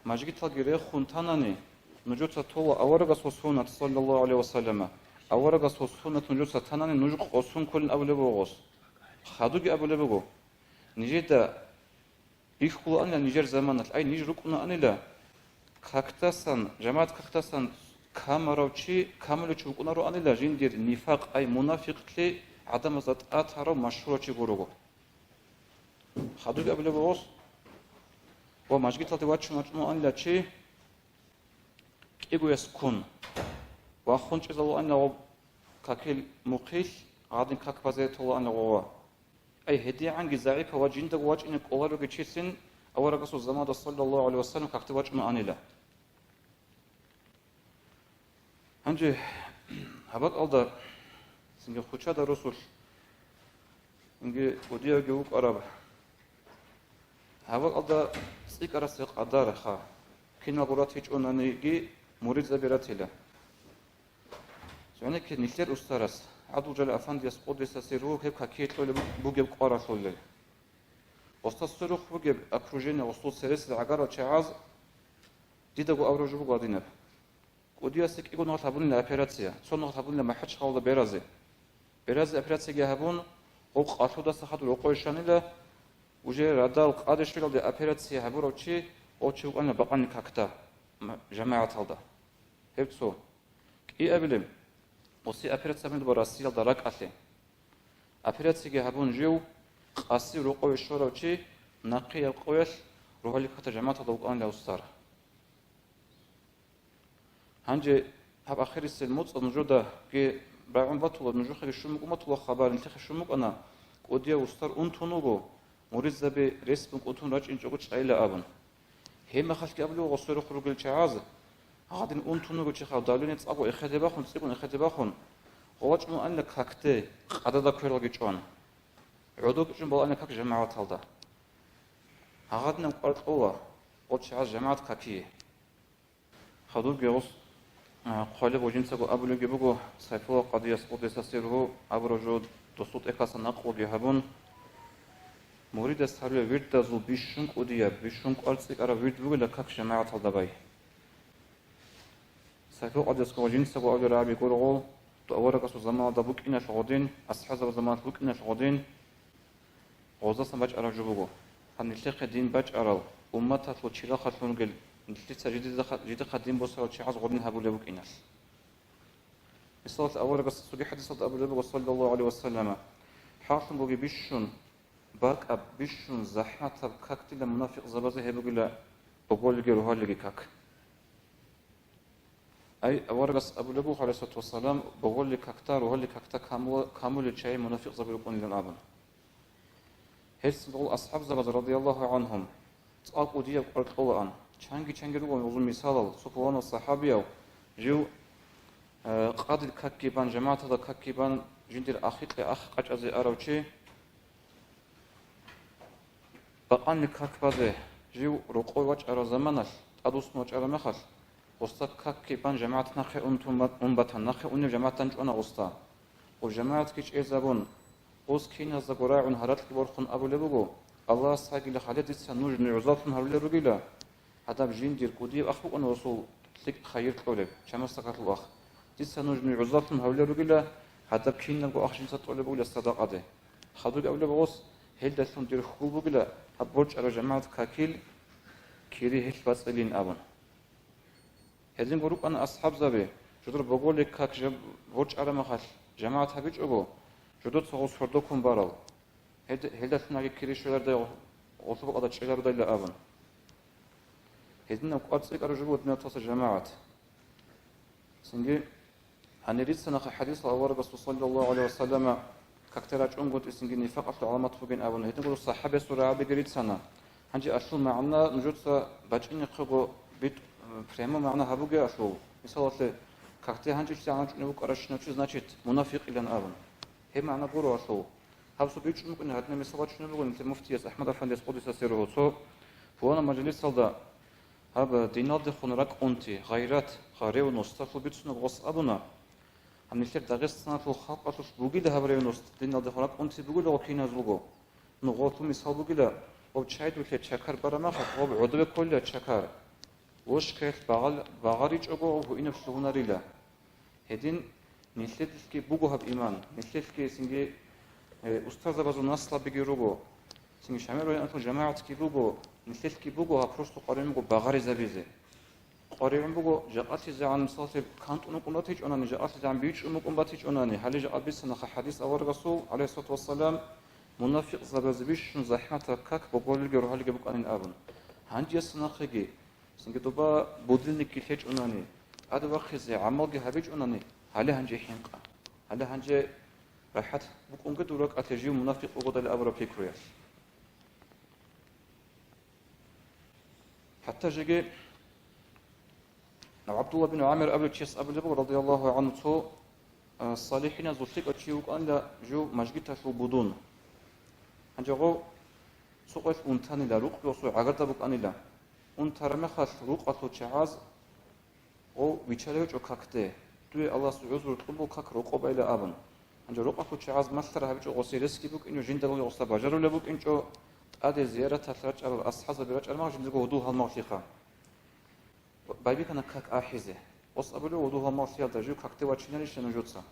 мажгиталги рехун танани, нужеца тола аварагасул суннат, саллаллагьу гӀалайгьи вассаллама, аварагасул суннат нужеца танани, нуж къосун кколин абулеб буго гъос. Хадуги абулеб буго, нижеда бихьулаанила нижер заманалъ, ай, ниж рукӀунаанила какдасан, жамагӀат какдасан камарав чи, камулев чи вукӀунароанила, жиндир нифакъ, ай, мунафикълъи гӀадамазда тӀатарав машгьурав чи гурого. Хадуги абулеб буго гъос, ва мажгиталде вачун вачӀунаанила чи кӀигояс ккун, ва хунчӀизавулаанила гъоб какил мухъилъ, гьадин как базе толаанила гъова. Ай, гьедигӀанги загӀипав ва жиндаго вачӀине кӀоларевги чилъин аварагасул заманда, саллаллагьу гӀалайгьи вассаллам, какде вачӀунаанила. Гьанже гьаб бакӀалда, цинги хучада росулъ, цинги кӀудиявги вукӀараб, гьаб бакӀалда цӀикӀкӀарасеб къадарха, киналго ратичӀонаниги муридзаби ратила. Цониги нилъер устарас, ГӀабдулжалил Афандияс, къуддиса сирругьу, гьеб какие кьолеб бугеб къваралъулел. Гъосда сверухъ бугеб окружение, гъосул цересел гӀагарал чагӀаз дидаго абураб жо буго гьадинаб. КӀудиясе кӀиго нухалъ гьабунила операция, цо нухалъ гьабунила МахӀачхъалалда беразе. Беразе операцияги гьабун, гъо къалъудаса хадур рокъове щванила, уже радал къаде щвелалде операция гьабурав чи, гъо чи вукӀанила бакъанил какда, м-, жамагӀаталда. Гьеб цо. КӀиабилеб, гъосе операция гьабунила Россиялда ракӀалъе. Операцияги гьабун жив, къаси рокъове щварав чи, нахъеяб къоялъ рогьалил какда жамагӀаталда вукӀанила устар. Гьанже гьаб ахирисел моцӀалъ нужедаги рагӀун батула, нужехъеги щун букӀун батула хабар, нилъехъе щун букӀана, кӀудияв устар унтун вуго, муридзаби рес букӀун рачӀинчӀого чӀайила абун. Гьебмехалъги абулеб буго сверухъ ругел чагӀаз, гьадин унтун вуго чи хабар, давление цӀакъго эхеде бахун, цӀикӀкӀун эхеде бахун, гъо вачӀун вуанила какде, къадада квералги чӀван. ГӀодов чӀун балаанила как жамагӀаталда. Гьагъадинаб кӀвар кьола гъо чагӀаз жамагӀат какие. Хадубги гъос, а, хъвалеб ва жинцаго абулебги буго, Сайфулла къадияс, къуддиса сирругьу, абураб жо досул тӀехьалдаса накълуги гьабун, муридас гьарулеб вирдазул бищун кӀудияб, бищун кӀвар цӀикӀкӀараб вирд бугила как жамагӀаталда бай. Сайфулла къадиясго ва жинцаго абулеб рагӀаби гурого, дов аварагасул заманалда букӀиналъ гъодин, асхӀабзабазул заманалъ букӀиналъ гъодин, гъоздасан бачӀараб жо буго. Гьаб нилъехъе дин бачӀарал, умматалъул чирахъалъун ругел, нилъеца жидеда-, жидехъа дин босарал чагӀаз гъодин гьабулеб букӀиналъ. Мисалалъе, аварагас цоги хӀадисалда абулеб буго, саллаллагьу гӀалайгьи вассаллама, хӀакълъун бугеб бищун бакӀаб, бищун захӀматаб как дила мунафикъзабазе гьеб бугила боголилги рогьалилги как. Ай, аварагас абулеб буго, гӀалайгьиссалату вассалам, боголил какда, рогьалил какда камула-, камулел чагӀи мунафикъзаби рукӀунилан абун. Гьелъ гъол асхӀабзабаз, радияллагьу гӀангьум, цӀакъ кӀудияб кӀвар кьолаан. Чанги-чанги руго гьезул мисалал, цо пуланав сахӀабияв жив, э, къадил какги бан, жамагӀаталда какги бан, жиндир ахикье ах къачӀазе арав чи, бакъанил как базе жив рокъове вачӀараб заманалъ, тӀадвуссун вачӀараб мехалъ, гъосда какги бан жамагӀат нахъе унтун бат-, ун батан, нахъе унеб жамагӀаталда чӀвана гъосда. Гъоб жамагӀатги чӀезабун, гъос киназдаго рагӀун гьаракьги борхун абулеб буго, Аллагьас гьагила, гьале дица нуж нугӀзаллъун гьарулел ругила, гьадаб жиндир кӀудияб ах букӀана гъосул лъикӀ хайир кьолеб, чамасдакалъул ах. Дица нуж нугӀзаллъун гьавулел ругила, гьадаб кинабго ах жинца тӀолеб бугила садакъаде. Хадубги абулеб гъос, гьелдалъун дир хьул бугила гьаб борчӀараб жамагӀат какил, кири гьелъ бацӀцӀилин абун. Гьединго рукӀана асхӀабзаби, жодор боголил как жаб-, борчӀараб мехалъ жамагӀат гьабичӀого, жодоца гъос хӀордокун барал. Гьелд-, гьелдалъунаги кири щвелардай гъолъуб къада чӀелародайилан абун. Гьединаб кӀвар цӀикӀкӀараб жо буго, диналъул вацал, жамагӀат. Цинги, гьанир рицанаха хӀадисалда аварагасул саллаллагьу гӀалайгьи ва саллама какде рачӀунгутӀи цинги нифакъалъул гӀаламат бугин абун, гьединго сахӀабиясул рагӀабиги рицана. Гьанже алъул магӀна нужеца бачӀинехъего битӀ-, прямо магӀна гьабуге алъул. Мисалалъе, какде гьанжелъи гьанчӀунев вукӀаращинав чи, значит, мунафикъилан абун. Гьеб магӀна гуро алъул. Гьаб цо бичӀчӀун букӀин, гьадинаб мисал бачунеб буго нилъер муфтияс АхӀмад Афандияс, къудиса сирругьу, цо пуланаб мажлисалда гьаб диналдехун ракӀ унти, гъайрат, ревность, гьалъул бицунеб гъос абуна. Гьаб нилъер Дагъистаналъул халкъалъулъ бугила гьаб ревность, диналдехун ракӀ унти бугила гъо киназулго. Ну, гъолъул мисал бугила, гъоб чайдулъе чакар барамаха, гъоб гӀодобе кколила чакар. Вошкаялъ багъал-, багъаричӀого гъоб гьуинаб лъугьунарила. Гьедин нилъедлъги буго гьаб иман, нилъелъги цинги, э, устарзабазул наслабиги руго, цинги Шамил районалъул жамагӀатги буго, нилъелъги буго гьаб просто къваригӀун буго багъаризабизе. КъваригӀун буго, жакъалъизегӀан, мисаллъи, кантӀун вукӀун батичӀонани, жакъалъизегӀан бичӀчӀун букӀун батичӀонани, гьале жакъа бицанаха хӀадис аварагасул, гӀалайгьиссалату вассалам, мунапикъзабазе бищун захӀматаб как боголилги рогьалилги букӀанин абун. Гьанже санахъеги, цинги доба будильникги лъечӀонани, тӀаде вахъизе гӀамалги гьабичӀонани, гьале гьанже хӀинкъа. Гьале гьанже рахӀат букӀунге дур ракӀалъе жив мунапикъ вугодали абураб пикруялъ. ХӀатта жеги ГӀабдулла бин ГӀамир абулев чияс абулеб буго, радияллагьу гӀангьу, цо, а, салихӀиназул лъикӀав чи вукӀанила жив мажгиталъул будун. Гьанже гъов цо къоялъ унтанила, рукъги гъосул гӀагарда букӀанила. Унтараб мехалъ рукъалъул чагӀаз гъов виччалев гьечӀо какде, дуе Аллагьас гӀузру кьун буго как рокъоб байила абун. Гьанже рукъалъул чагӀаз малъараб гьабичӀо гъосие ресги букӀинчӀо, жиндаго гъосда бажарулеб букӀинчӀо, тӀаде зияраталъ рачӀарал асхӀабзаби рачӀармаха жиндирго гьудул-гьалмагълъиха. Байбихьана как ахӀизе. Гъос абулев, гьудул-гьалмагълъиялда жив какде вачинарища нужеца?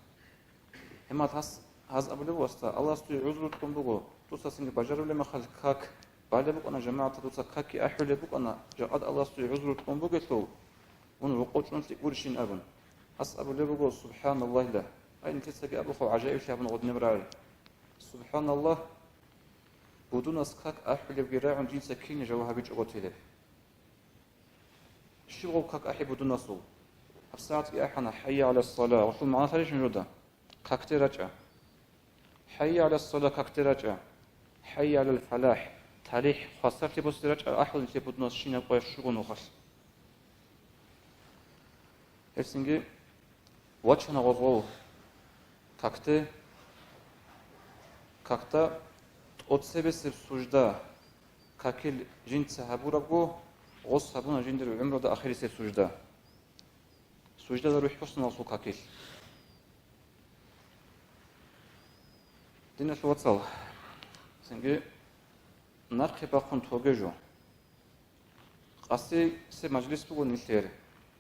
Гьемал гьас, гьаз абулеб, васда, Аллагьас дуе гӀузру кьун буго, дуца цинги бажарулеб мехалъ как балеб букӀана, жамагӀаталда дуца какги ахӀулеб букӀана, жакъад Аллагьас дуе гӀузру кьун бугелъул, мун рокъов чӀун лъикӀ гурищин абун. Гьас абулеб буго, СубхӀаналлагьила. Ай, нилъецаги абухъав гӀажаиблъи гьабун гъодинаб рагӀи. СубхӀаналлагь, будунас как ахӀулебги рагӀун жинца кине жаваб гьабичӀого телеб. Щиб гъов как ахӀи будунасул? ГьабсагӀатги ахӀана, ХӀайя гӀалас-сала, гъолъул магӀна лъалищ нужеда? Какде рачӀа. ХӀайя гӀалас-сала, какде рачӀа. ХӀайя гӀалал-фалахӀ, талихӀ, хвасарлъи босизе рачӀа, ахӀула нилъер будунас щинаб къоялъ щуго нухалъ. Гьелъинги вачана гъозгъов какде, какда тӀоцебесеб сужда, какил жинца гьабурабго, гъос гьабуна жиндир гӀумруялда ахирисеб сужда. Суждада рухӀ босана гъосул какил. Диналъул вацал, цинги нахъе бахъун тоге жо. Къасияб мажлис буго нилъер.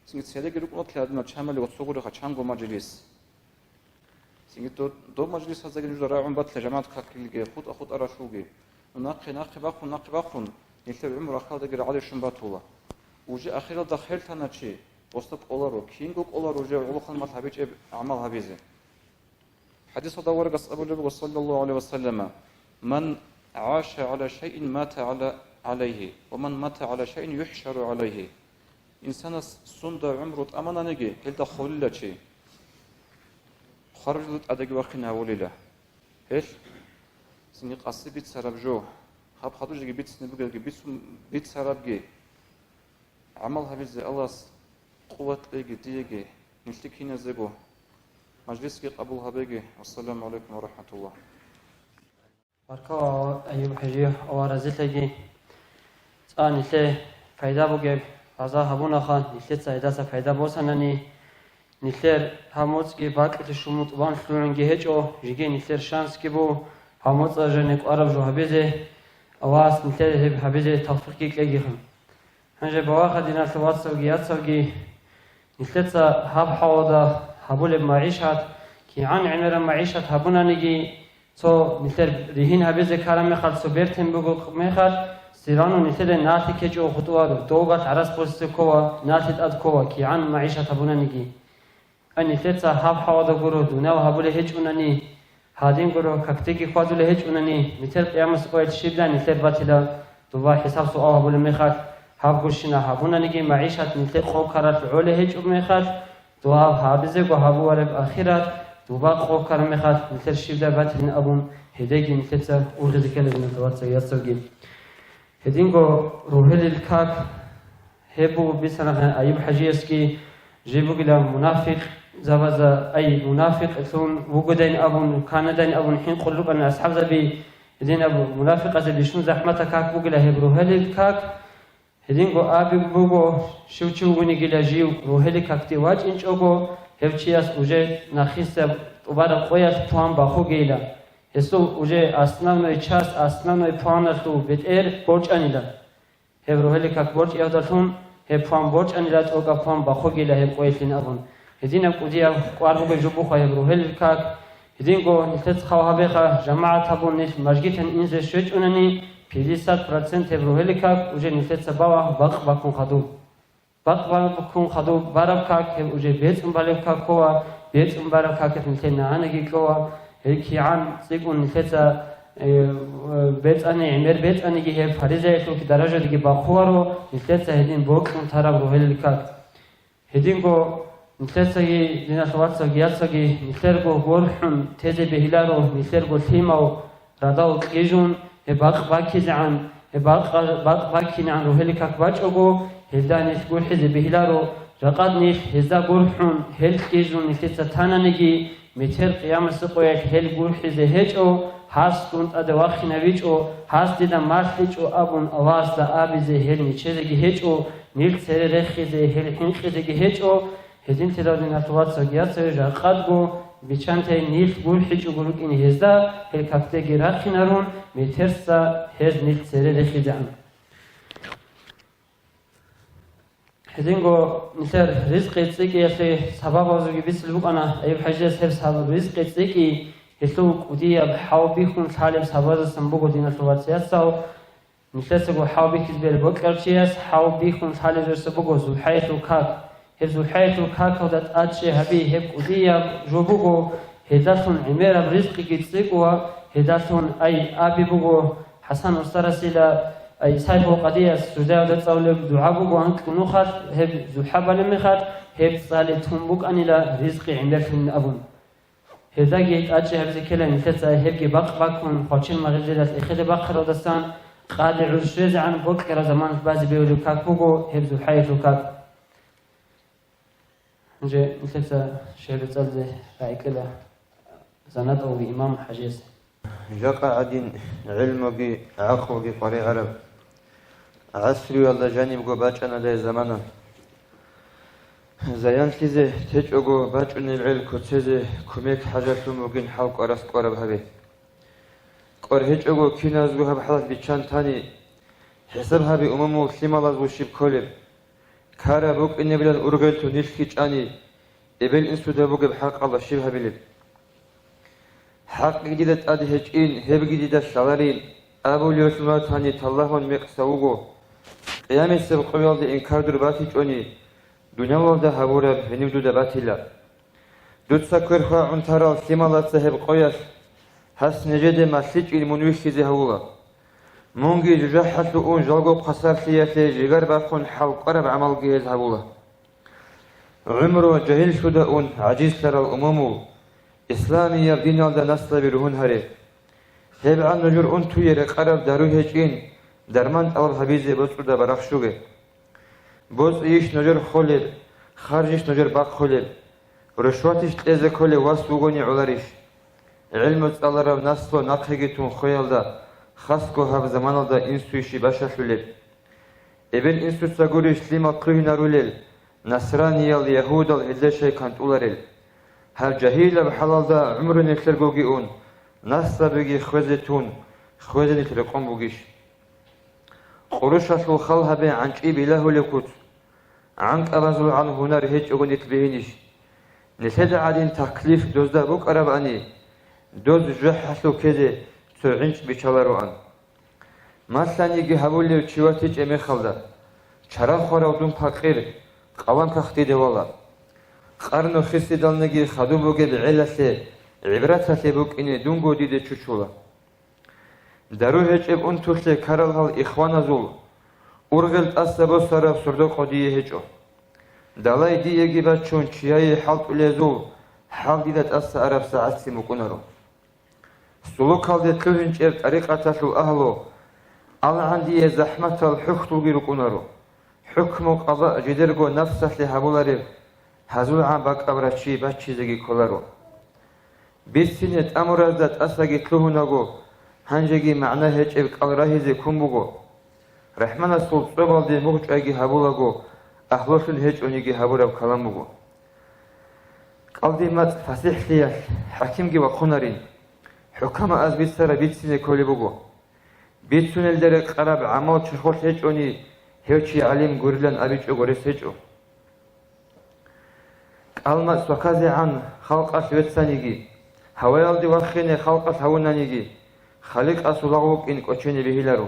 Цинги цереги рукӀунатлъи гьадинал чамали оцогуреха чанго мажлис. Цинги до-, доб мажлисаздаги нужеда рагӀун батила жамагӀат какилги, хутӀа-хутӀаралъулги. Ну нахъе, нахъе бахъун, нахъе бахъун, нилъер гӀумру ахиралдаги рагӀалищун батула. Уже ахиралда херлъана чи, гъосда кӀоларо, кинго кӀоларо уже гӀолохъанал гьабичӀеб гӀамал гьабизе. ХӀадисалда аварагас абулеб буго, саллаллагьу гӀалайгьи ва саллама: «Ман гӀаша гӀала шайин мата гӀала, гӀалайгьи, ва ман мата гӀала шайин юхӀшару гӀалайгьи». Инсанас сунда гӀумру тӀамананиги, гьелда холила чи. Хварабилеб тӀадеги вахъине гьавулила. Гьелъ цинги къаси бицараб жо, гьаб хадуб жеги бицине бугелги, бицун, бицарабги. ГӀамал гьабизе Аллагьас къуват кьеги диеги, нилъги киназего. Мажлисги къабул гьабеги. Ассаламу гӀалайкум ва рахӀматуллагь. Баркала, Аюб-хӀажи, Аллагь разилъаги. ЦӀа нилъее пайда бугеб гьаза гьабунаха, нилъеца гьедаса пайда босанани, нилъер гьаб моцӀги бакӀалъе щун мутӀигӀан лъугӀунги гьечӀо, жеги нилъер шансги буго гьаб моцӀалъ жаниб кӀвараб жо гьабизе, Аллагьас нилъее гьеб гьабизе тавфикъги кьегиха. Гьанже, балагьха, диналъул вацалги яцалги, нилъеца гьаб хӀалалда гьабулеб магӀишат, кигӀан гӀемераб магӀишат гьабунаниги, цо нилъер ригьин гьабизе ккараб мехалъ цо бертен буго мехалъ, все равно нилъеда налъи ккечӀого хутӀула, довгал гӀарац босизе ккола, налъи тӀад ккола, кигӀан магӀишат гьабунаниги. Ай, нилъеца гьаб хӀалалда гуро, дуниял гьабулеб гьечӀунани, Гьадин гуро, какдеги хьвадулей гьечӀунани, нилъер къиямас къоялъ щибдай нилъер батила, дуба хӀисаб-суал гьабулеб мехалъ, гьаб гурщина гьабунаниги, магӀишат нилъер къо ккаралъ гӀолей гьечӀеб мехалъ, дугьаб гьабизего гьабулареб ахират, дуба къо ккараб мехалъ нилъер щибдай батилин абун, гьедеги нилъеца ургъизе ккела, диналъул вацал, яцалги. Гьединго ругьелил как, гьеб буго бицана Аюб-хӀажиясги, жиб бугила мунафикъзабазда, ай, мунафикълъун вугодайин абун, канадайин абун хӀинкъулел рукӀана асхӀабзаби, гьединаб мунафикъазе бищун захӀматаб как бугила гьеб ругьелил как. Гьединго абиги буго, щив чи вугонигила жив ругьелил какде вачӀинчӀого, гьев чияс уже нахъисеб тӀубараб къоялъ пугьан бахугейила. Гьесул уже основной часть, основной пугьаналъул бетӀер борчӀанила. Гьеб ругьелил как борчӀиявдалъун, гьеб пугьан борчӀанила, тӀокӀаб пугьан бахугейила гьеб къоялъин абун. Гьединаб кӀудияб кӀвар бугеб жо буха гьеб ругьелил как. Гьединго нилъеца хал гьабеха, жамагӀат гьабун нилъ мажгитан инзе щвечӀунани, пятьдесят процент гьеб ругьелил как уже нилъеца бала бакъ бакун хадуб. Бакъ бакун хадуб бараб как, гьеб уже бецӀун балеб как ккола, бецӀун бараб какалъ нилъер нагьанаги кьола, гьеб кигӀан цӀикӀкӀун нилъеца, э, бецӀани, гӀемер бецӀаниги гьеб фаризаялъулги даражадаги бахъуларо, нилъеца гьедин бокьун тараб ругьелил как. Гьединго нилъецаги, диналъул вацалги яцалги, нилъерго гурхӀун тезе бегьиларо, нилъерго лъимал радал кьижун, гьеб бакъ баккизегӀан, гьеб бакъ, бакъ баккинегӀан ругьелил как бачӀого, гьелда нилъ гурхӀизе бегьиларо, жакъад нилъ гьезда гурхӀун, гьел кьижун нилъеца тананиги, метер къиямасеб къоялъ гьел гурхӀизе гьечӀо, гьас дун тӀаде вахинавичӀо, гьас дида малъичӀо абун Аллагьасда абизе гьел нечезеги гьечӀо, нилъ цере рехизе гьел хӀинкъизеги гьечӀо, гьединлъидал, диналъул вацалги яцалги, жакъадго биччанте нилъ гурхӀичӀого рукӀине гьезда, гьел какдеги рахъинарун, метерса гьез нилъ цере рехизегӀан. Гьединго нилъер ризкъи цӀикӀкӀиялъе сабабазулги бицун букӀана, Аюб-хӀажияс гьеб сабаб ризкъи цӀикӀкӀи гьелъул кӀудияб хӀал бихьун лъалеб сабабаздасан буго, диналъул вацал, яцал. Нилъецаго хӀал бихьизе бер бокьарав чияс хӀал бихьун лъалеб жо буго ЗухӀаялъул как. Гьеб ЗухӀаялъул какалда тӀадчӀей гьаби гьеб кӀудияб жо буго, гьелдалъун гӀемераб ризкъиги цӀикӀкӀуна, гьелдалъун, ай, аби буго ХӀасан устарасила, ай, Сайфул Къадияс, жуждаялда цӀалулеб дугӀа буго анкьго нухалъ, гьеб ЗухӀа балеб мехалъ, гьеб цӀали тун букӀанила ризкъи гӀемерлъун абун. Гьелдаги тӀадчӀей гьабизе ккела нилъеца гьебги бакъ баккун, хвалчен магъилзилалъ эхеде бахъаралдасан, къаде гӀур щвезегӀан бокьараб заманалъ базе бегьулеб как буго гьеб ЗухӀаялъул как. Гьанже нилъеца шигӀр цӀализе рагӀи кьела занадалъулги имам ХӀажияс. Жакъа гӀадин гӀилмуги гӀакълуги къваригӀараб гӀасруялда жанибго бачӀана дагье замана. Заянлъизе течӀого бачӀунеб гӀел куцезе кумек хӀажалъун бугин хӀал кӀварас кӀвараб гьабе. КӀвар гьечӀого киназго гьаб хӀалалъ биччан тани, хӀисаб гьабе, умумул лъималазул щиб кколеб. Ккараб букӀинебилан ургъеллъун нилъги чӀани, эбел-инсуда бугеб хӀакъалда щиб гьабилеб? ХӀакъги дида тӀаде гьечӀин, гьебги дида лъаларин, абулевлъун ватани таллагьун мекъса вуго. Къиямасеб къоялда инкар дур батичӀони, дуниялалда гьабураб гьениб дуда батила. Дуца квер хьвагӀун тарал лъималаца гьеб къоялъ, гьас нижеде малъичӀин мун вихьизе гьавула. Мунги жужахӀалъув ун жалго хъвасарлъиялъе жигар бахъун хӀал кӀвараб гӀамалги гьез гьавула. ГӀумру жагьиллъуда ун гӀажизлъарал умумул, исламияб диналда наслаби ругьун гьаре. ГьебгӀан нужер унтуе рекъараб дару гьечӀин, дарман тӀалаб гьабизе боцӀуда барахщуге. БоцӀийищ нужер холеб, харжищ нужер бахъулеб? Рушватищ кьезе кколев вас вугони гӀоларищ? ГӀилму цӀаларав наслу нахъеги тун хвеялда, хасго гьаб заманалда инсуйищи бащалъулеб? Эбел-инсуца гурищ лъимал хъугьинарулел, насраниял, ягьудал гьелда щай кантӀуларел? Гьаб жагьилаб хӀалалда гӀумру нилъергоги ун, наслабиги хвезе тун, хвезе нилъ рекъон бугищ? Къурушалъул хал гьабе гӀанчӀи билагьулев куц. ГӀанкӀабазулгӀан гьунар гьечӀого нилъ бегьинищ? Нилъеда гӀадин таклиф дозда букӀарабани, доз жужахӀалъув ккезе цо гӀинчӀ биччалароан. Малъаниги гьабулев чи ватичӀеб мехалда, чара хварав дун пакъир, къалан кагътиде вала. Къарну хисидалниги хадуб бугеб гӀелалъе гӀибраталъе букӀине дунго диде чучула. Дару гьечӀеб унтулъе ккарал гьал ихваназул, ургъел тӀаса босараб сордо-къо дие гьечӀо. Далай диеги бачун чияе хӀалтӀулезул хӀал дида тӀаса араб сагӀатцин букӀунаро. Сулукалде лъугьинчӀеб тӀарикъаталъул агьлу, алгӀан дие захӀматал хӀухьдулги рукӀунаро. ХӀукму къаза жидерго нафсалъе гьабулареб, гьазулгӀан бакӀаб рачи баччизеги кколаро. Бицине тӀамуразда тӀасаги лъугьунаго, гьанжеги магӀна гьечӀеб кӀал рагьизе ккун буго. РахӀманасул цӀобалде мугъчӀвайги гьабулаго, агьлулъун гьечӀониги гьабураб калам буго. КӀалдимацӀ фасихӀлъиялъ хӀакимги вахъунарин, хӀукамааз бицараб бицине кколеб буго. Бицунелда рекъараб гӀамал чорхолъ гьечӀони, гьев чи гӀалим гурилан абичӀого рес гьечӀо. КӀалмацӀ сваказегӀан халкъалъ веццаниги, гьаваялде вахине халкъалъ гьавунаниги, Халикъасул лагъ вукӀин кӀочене бегьиларо.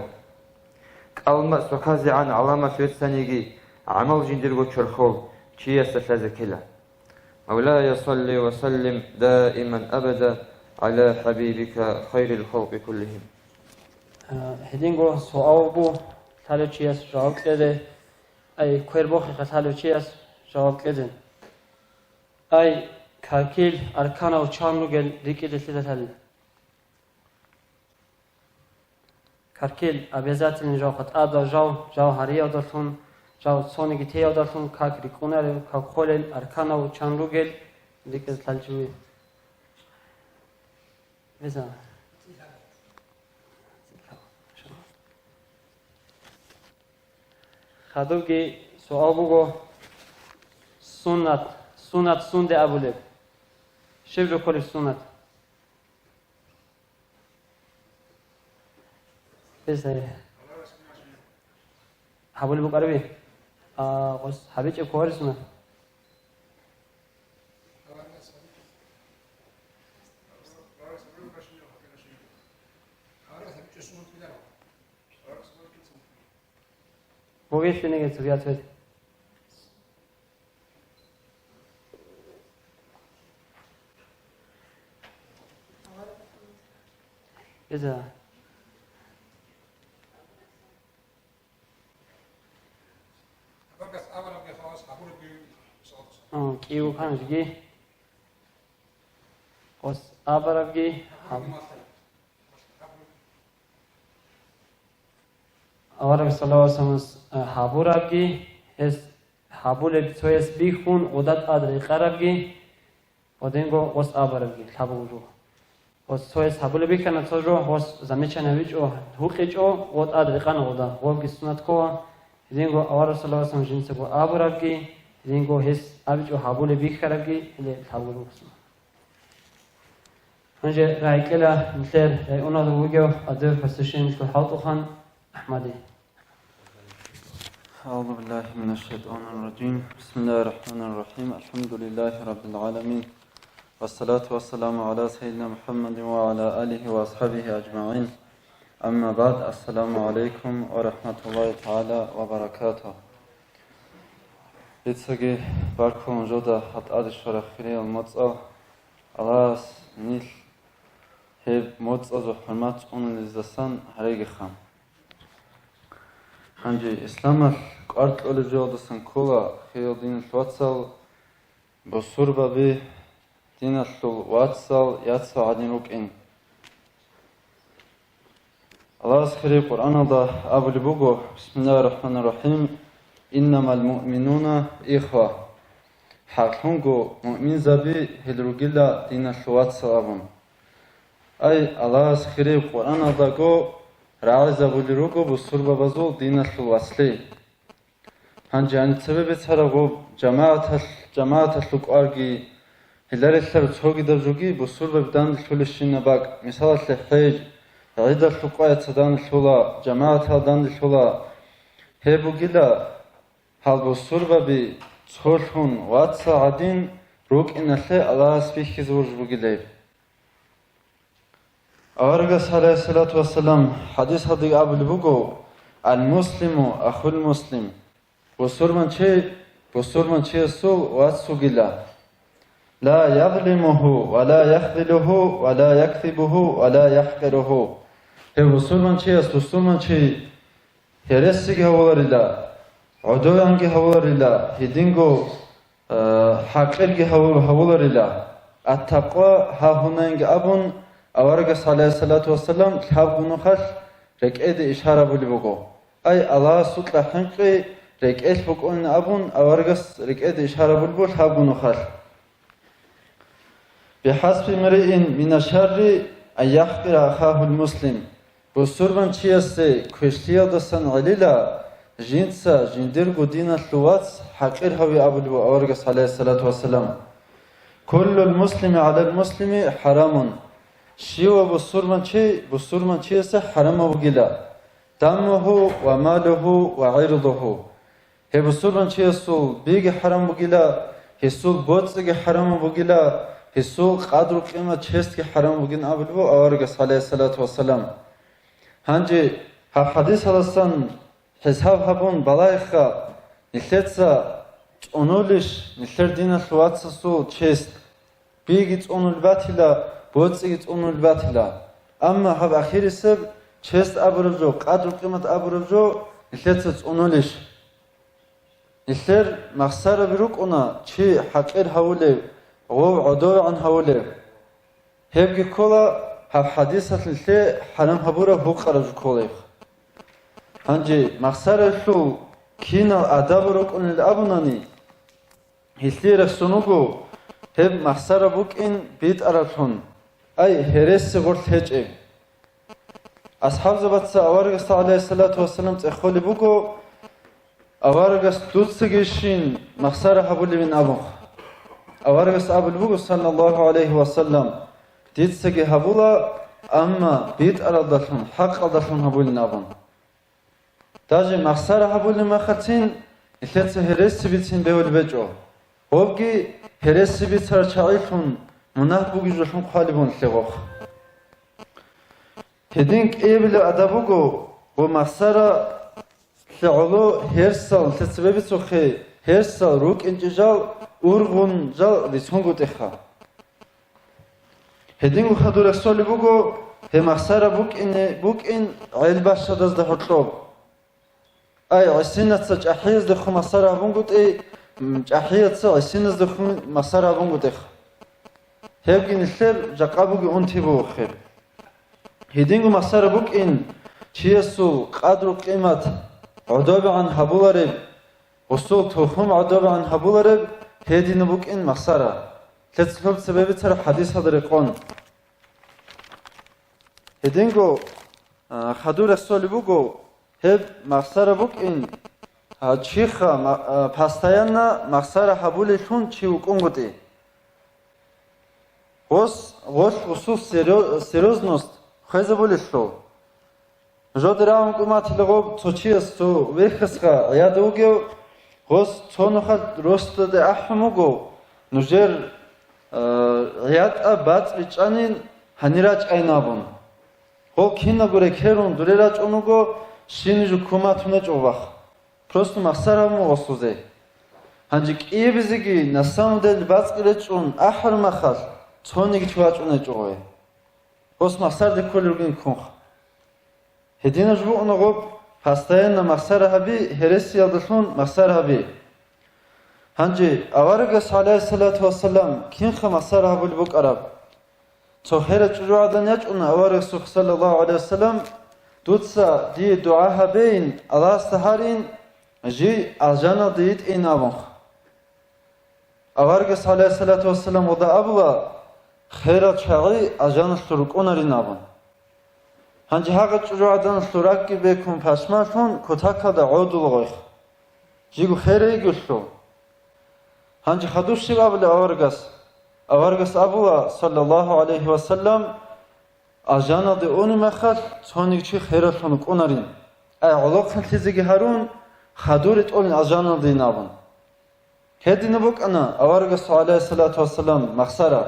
КӀалмацӀ сваказегӀан гӀаламалъ веццаниги, гӀамал жиндирго чорхол чиясда лъазе ккела. Мавлая, салли ва саллим даиман абада гӀала хӀабибика хайрил халкъи куллихим. Э, гьединго суал буго, лъалев чияс жаваб кьезе, ай, квер бохиха лъалев чияс жаваб кьезе. Ай, какил арканав чан ругел рикӀкӀизе лъида лъалил? Каркел обязательно жав хатӀада, жав, жав гьариявдалъун, жав цониги теявдалъун как рикӀкӀунарев, как холел, арканав чан ругел, рикӀкӀизе лъалчӀуе. Беза. Хадубги суал буго, суннат, суннат сунде абулеб? Щиб жо кколеб суннат? Гьабулеб букӀараби? А, гъос гьабичӀеб кколарисна? Бугелъинеги цоги ответ. Иза. М, кӀиев вукӀана жеги. Гъос абарабги гьаб-, Авараг саллаллагьу гӀалайгьи вассаламас, э, гьабурабги, гьес гьабулеб цояс бихьун, гъода тӀад рекъарабги, гъодинго гъос абарабги лъабго жо. Гъос цояс гьабулеб бихьана цо жо, гъос замечание гьабичӀо, гьукъичӀо, гъо тӀад рекъана гъода, гъобги суннат ккола, гьединго авараг саллаллагьу гӀалайгьи вассаламас жинцаго абурабги, гьединго гьес абичӀо гьабулеб бихьарабги, гьеле лъабго жо суннат. Гьанже рагӀикьила нилъер районалда вугев Адев Хасишинлъул хӀалтӀухан АхӀмади. أعوذ بالله من الشيطان الرجيم. بسم الله الرحمن الرحيم. الحمد لله رب العالمين. والصلاة والسلام على سيدنا محمد وعلى آله وأصحابه أجمعين. أما بعد. السلام عليكم ورحمة الله تعالى وبركاته. Дицаги баркулун жода гьатӀаде щвараб хириял моцӀал. Аллагьас нилъ гьеб моцӀазул хӀурмат цӀунулездасан гьарегиха. Гьанже исламалъ кӀвар кьолеб жоялдасан ккола, хириял диналъул вацал, бусурбаби диналъул вацал, яцал гӀадин рукӀин. Аллагьас хирияб Къуръаналда абулеб буго, бисмиллагьир рахӀманир рахӀим, «Иннамал муъминуна ихва», хӀакълъунго муъминзаби гьел ругила диналъул вацал абун. Ай, Аллагьас хирияб Къуръаналдаго рагӀизабулел руго бусурбабазул диналъул вацлъи. Гьанже гьаниб цебе бицараб гъоб жамагӀаталъ-, жамагӀаталъул кӀварги, гьеларелъараб цогидаб жоги бусурбаби данделъулебщинаб бакӀ, мисалалъе, хӀеж, гӀидалъул къваяца данделъула, жамагӀатал данделъула. Гьеб бугила, гьал бусурбаби цолъун вацал гӀадин рукӀиналъе Аллагьас бихьизе боржу бугила гьеб. Аварагас, гӀалайгьиссалату вассалам, хӀадисалдаги абулеб буго: «Ал-муслиму ахул-муслим», бусурманчи бусурманчиясул вац вугила. لا يظلمه ولا يخذله ولا يكذبه ولا يحقره. Гьев бусурманчияс бусурманчи гьересиги гьавуларила, гӀодовегӀанги гьавуларила, гьединго, э, хӀакъирги гьаву-, гьавуларила. Ат-такъва гьа гьунайинги абун, аварагас, гӀалайгьиссалату вассалам, лъабго нухалъ рекӀеде ишарабулеб буго. Ай, Аллагьасукьа хӀинкъи рекӀелъ букӀунин абун, аварагас рекӀеде ишарабулеб буго лъабго нухалъ. بحسب امرئ من الشر أن يحقر أخاه المسلم. Бусурманчиясе квешлъиялдасан гӀелила, жинца жиндирго диналъул вац хӀакъир гьаве абулеб буго аварагас, гӀалайгьиссалату вассалам. كل المسلم على المسلم حرام. Щивав бусурманчи бусурманчиясе хӀарамав вугила. دمه وماله وعرضه. Гьеб бусурманчиясул биги хӀарам бугила, гьесул боцӀиги хӀарам бугила, гьесул къадру-къимат, честги хӀарам бугин абулеб буго аварагас, гӀалайгьиссалату вассалам. Гьанже гьаб хӀадисаласан хӀисаб гьабун балагьеха, нилъеца цӀунулищ нилъер диналъул вацасул чест? Биги цӀунулеб батила, боцӀиги цӀунулеб батила. Амма гьаб ахирисеб чест абураб жо, къадру-къимат абураб жо нилъеца цӀунулищ? Нилъер махсараби рукӀуна чи хӀакъир гьавулев, гъов гӀодовегӀан гьавулев. Гьебги ккола гьаб хӀадисалъ нилъее хӀарам гьабураб гьукъараб жо кколеб. Гьанже махсараялъул кинал адаб рукӀунел абунани, гьелъие рехсон вуго гьеб махсара букӀин битӀараблъун, ай, гьереси гъорлъ гьечӀеб. АсхӀабзабаца аварагасда, гӀалайгьиссалату вассалам, цӀехолеб буго, аварагас дуцагищин махсара гьабулевин абун. Аварагас абулеб буго, саллаллагьу гӀалайгьи ва саллам, дицаги гьабула, амма битӀаралдалъун, хӀакъалдалъун гьабулин абун. Даже махсара гьабулеб мехалъцин, нилъеца гьереси бицин бегьулеб гьечӀо. Гъобги гьереси бицарал чагӀилъун мунагь бугеб жолъун хъвалеб буго нилъер гъоб. Гьедин кӀиабилеб адаб буго, ва махсаралъе гӀоло гьерсал, нилъер цебе бицухъе, гьерсал рукӀинчӀел жал, ургъун жал рицунгутӀиха. Гьединго хадур рехсолеб буго, гьеб махсара букӀине-, букӀин гӀел бащадазда гьоркьоб. Ай, гӀисинаца чӀахӀияздехун махсара гьабунгутӀи, м, чӀахӀияца гӀисиназдехун махсара гьабунгутӀиха. Гьебги нилъер жакъа бугеб унти бугохъеб. Гьединго махсара букӀин чиясул къадру-къимат гӀодобегӀан гьабулареб, гъусул тухум гӀодобегӀан гьабулареб гьединаб букӀин махсара. ЛъецӀлъул цебе бицараб хӀадисалда рекъон. Гьединго, а, хадур рехсолеб буго, гьеб махсара букӀин, а, чиха ма-, а, постоянно махсара гьабулеллъун чи вукӀунгутӀи. Гъос, гъолъ гъусул серьё-, серьёзность хвезабулелъул. Нужеда рагӀун кӀун батила гъоб цо чияс цо вехьасха гӀияда вугев, гъос цо нухалъ росдаде ахӀун вуго, нужер, э, гӀиятӀа бацӀ бичӀчӀанин гьанир рачӀайин абун. Гъол киналго рекерун дуре рачӀун вуго, щинаб жо ккун батун гьечӀо вах. Просто махсар гьабун вуго гъосузе. Гьанже кӀиябизеги, на самом деле, бацӀги речӀчӀун ахӀараб махалъ, цониги чи вачӀун гьечӀо гъой. Гъос махсарде кколел ругин ккунха. Гьединаб жо букӀуна гъоб, постоянно махсара гьаби, гьересиялдалъун махсара гьаби. Гьанже аварагас, гӀалайгьиссалату вассалам, кинха махсара гьабулеб букӀараб? Цо херав чӀужугӀадан ячӀуна аварагасухъ, саллаллагьу гӀалайгьи вассалам, дуца дие дугӀа гьабейин, Аллагьасда гьарин, жий алжаналде йитӀейин абунха. Аварагас, гӀалайгьиссалату вассалам, гъода абула, херал чагӀи алжаналъур рукӀунарин абун. Гьанже гьагъа чӀужугӀаданалъул ракӀги бекун пашманлъун кутакалда гӀодула гъойх. Жиго херай йигелъул. Гьанже хадуб щиб абулеб аварагас? Аварагас абула, саллаллагьу гӀалайгьи вассалам, алжаналде унеб мехалъ цониги чи хераллъун вукӀунарин. Ай, гӀолохъанлъизеги гьарун, хадуре тӀолин алжаналдейин абун. Гьединаб букӀана аварагасул, гӀалайгьиссалату вассалам, махсара.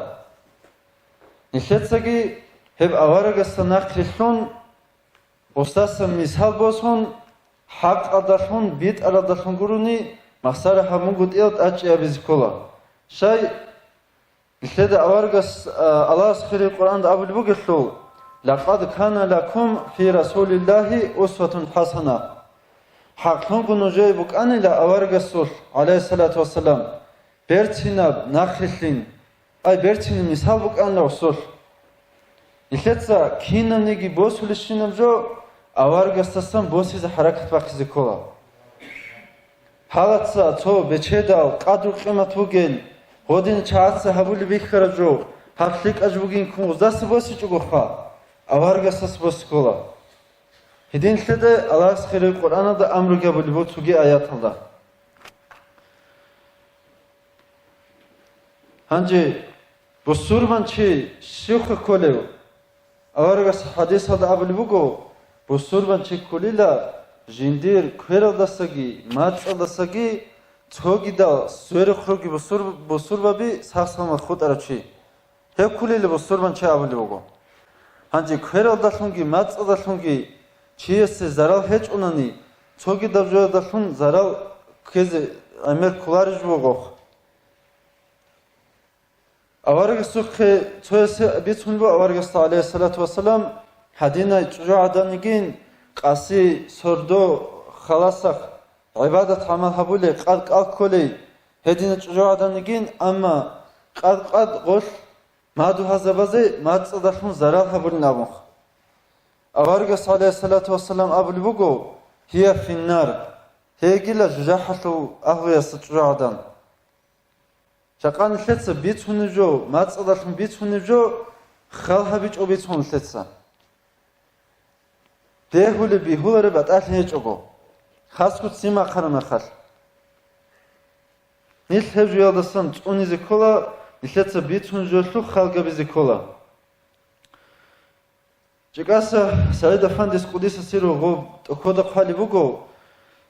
Нилъецаги гьеб аварагасда нахърилълъун, гъосдасан мисал босун, хӀакъалдалъун, битӀаралдалъун гурони, махсара гьабунгутӀиялда тӀадчӀей гьабизе ккола. Щай? Нилъеда аварагас, а, Аллагьас хирияб Къуръанда абулеб бугелъул: «Лакъад кана лакум фи Расулиллагьи усватун хӀасана». ХӀакълъунго нужее букӀанила аварагасулъ, гӀалайгьиссалату вассалам, берцинаб нахъилълъин, ай, берцинаб мисал букӀанила гьесулъ. Нилъеца кинабниги босулищинаб жо аварагасдасан босизе хӀаракат бахъизе ккола. Гьалаца цо бечедал, къадру-къимат бугел, гъодин чагӀаца гьабулеб бихьараб жо, гьаб лъикӀаб жо бугин ккун гъоздаса босичӀогоха, аварагасдаса босе ккола. Гьединлъидал Аллагьас хирияб Къуръаналда амруги гьабулеб буго цоги аяталда. Гьанже бусурбанчи щивха кколев? Аварагас хӀадисалда абулеб буго: «Бусурбанчи кколила жиндир квералдасаги мацӀалдасаги цогидал сверухъ руги бусур-, бусурбаби сах-саламат хутӀарав чи». Гьев кколила бусурбанчи абулеб буго. Гьанже квералдалъунги мацӀалдалъунги чиясе зарал гьечӀонани, цогидаб жоялдалъун зарал ккезе гӀемер кколарищ бугохъ. Аварагасухъе цоясе бицун буго аварагасда, гӀалайгьиссалату вассалам, гьадинай чӀужугӀаданигин къаси, сордо, халасахъ гӀибадат-гӀамал гьабулей, къад-къал кколей гьединай чӀужугӀаданигин, амма къад-къад гъолъ мадугьалзабазе мацӀалдалъун зарал гьабулин абунха. Аварагас, гӀалайгьиссалату вассалам, абулеб буго: «Гьия финнар», гьегила жужахӀалъул агьлуялъул чӀужугӀадан. Жакъа нилъеца бицунеб жо, мацӀалдалъун бицунеб жо, хал гьабичӀо бицун нилъеца. Бегьулеб бигьулареб батӀалъи гьечӀого, хасго ццин бахъараб мехалъ. Нилъ гьеб жоялдасан цӀунизе ккола, нилъеца бицунеб жоялъухъ хал гьабизе ккола. ЧӀикӀаса СагӀид-афандис, къудиса сирругьу, гъоб тӀокода хъвалеб буго: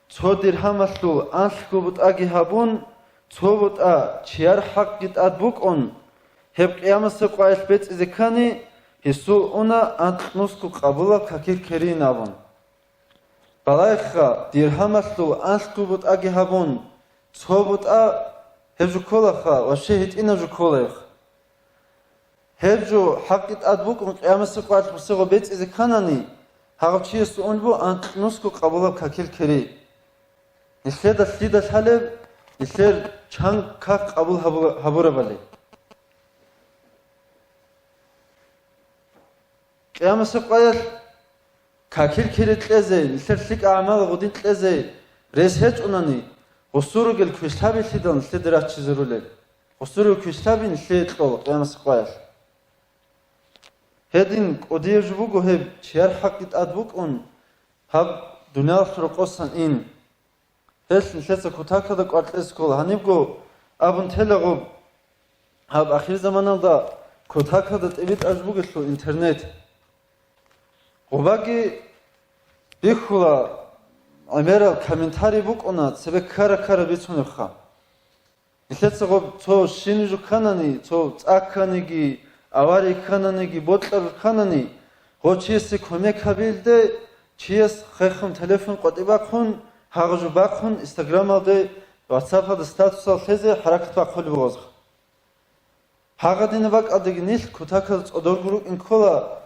«Цо диргьамалъул анлъго бутӀаги гьабун, цо бутӀа чияр хӀакъги тӀад букӀун, гьеб къиямасеб къоялъ бецӀизе ккани, гьесул уна анкьнусго къабулаб какил керийин», – абун. Балагьеха, диргьамалъул анлъго бутӀаги гьабун, цо бутӀа гьеб жо кколаха, вообще гьитӀинаб жо кколаха. Гьеб жо хӀакъи тӀад букӀун къиямасеб къоялъ бусего бецӀизе кканани, гьагъав чиясда ун буго анкьнусго къабулаб какил кери. Нилъеда лъида лъалеб, нилъер чан как къабул гьабу-, гьабурабали. Къиямасеб къоялъ какил кери кьезе, нилъер лъикӀа гӀамал гъудин кьезе рес гьечӀунани, гъусу ругел квешлъабилъидал нилъеде раччизе рулел. Гъусу ругел квешлъаби нилъее кьола къиямасеб къоялъ. Гьедин кӀудияб жо буго гьеб, чияр хӀакъи тӀад букӀун, гьаб дуниялалъул рокъосан ин. Гьелъ нилъеца кутакалда кӀвар кьезе ккола. Гьанибго абун телагъуб, гьаб ахирзаманалда кутакалда тӀибитӀараб бугелъул интернет. Гъубаги бихьула, гӀемерал комментарий букӀуна, цебе ккара-ккара бицунебха. Нилъеца гъоб цо щинаб жо кканани, цо цӀа кканиги, авария ккананиги, бокьараб кканани, гъо чиясе кумек гьабилде, чияс хехун телефон къватӀиб бахъун, гьагъажу бахъун, инстаграмалде, ватсапалда статусал лъезе хӀаракат бахъулеб бугоза. Гьагъадинаб бакӀалдаги нилъ кутакал цӀодорго рукӀин ккола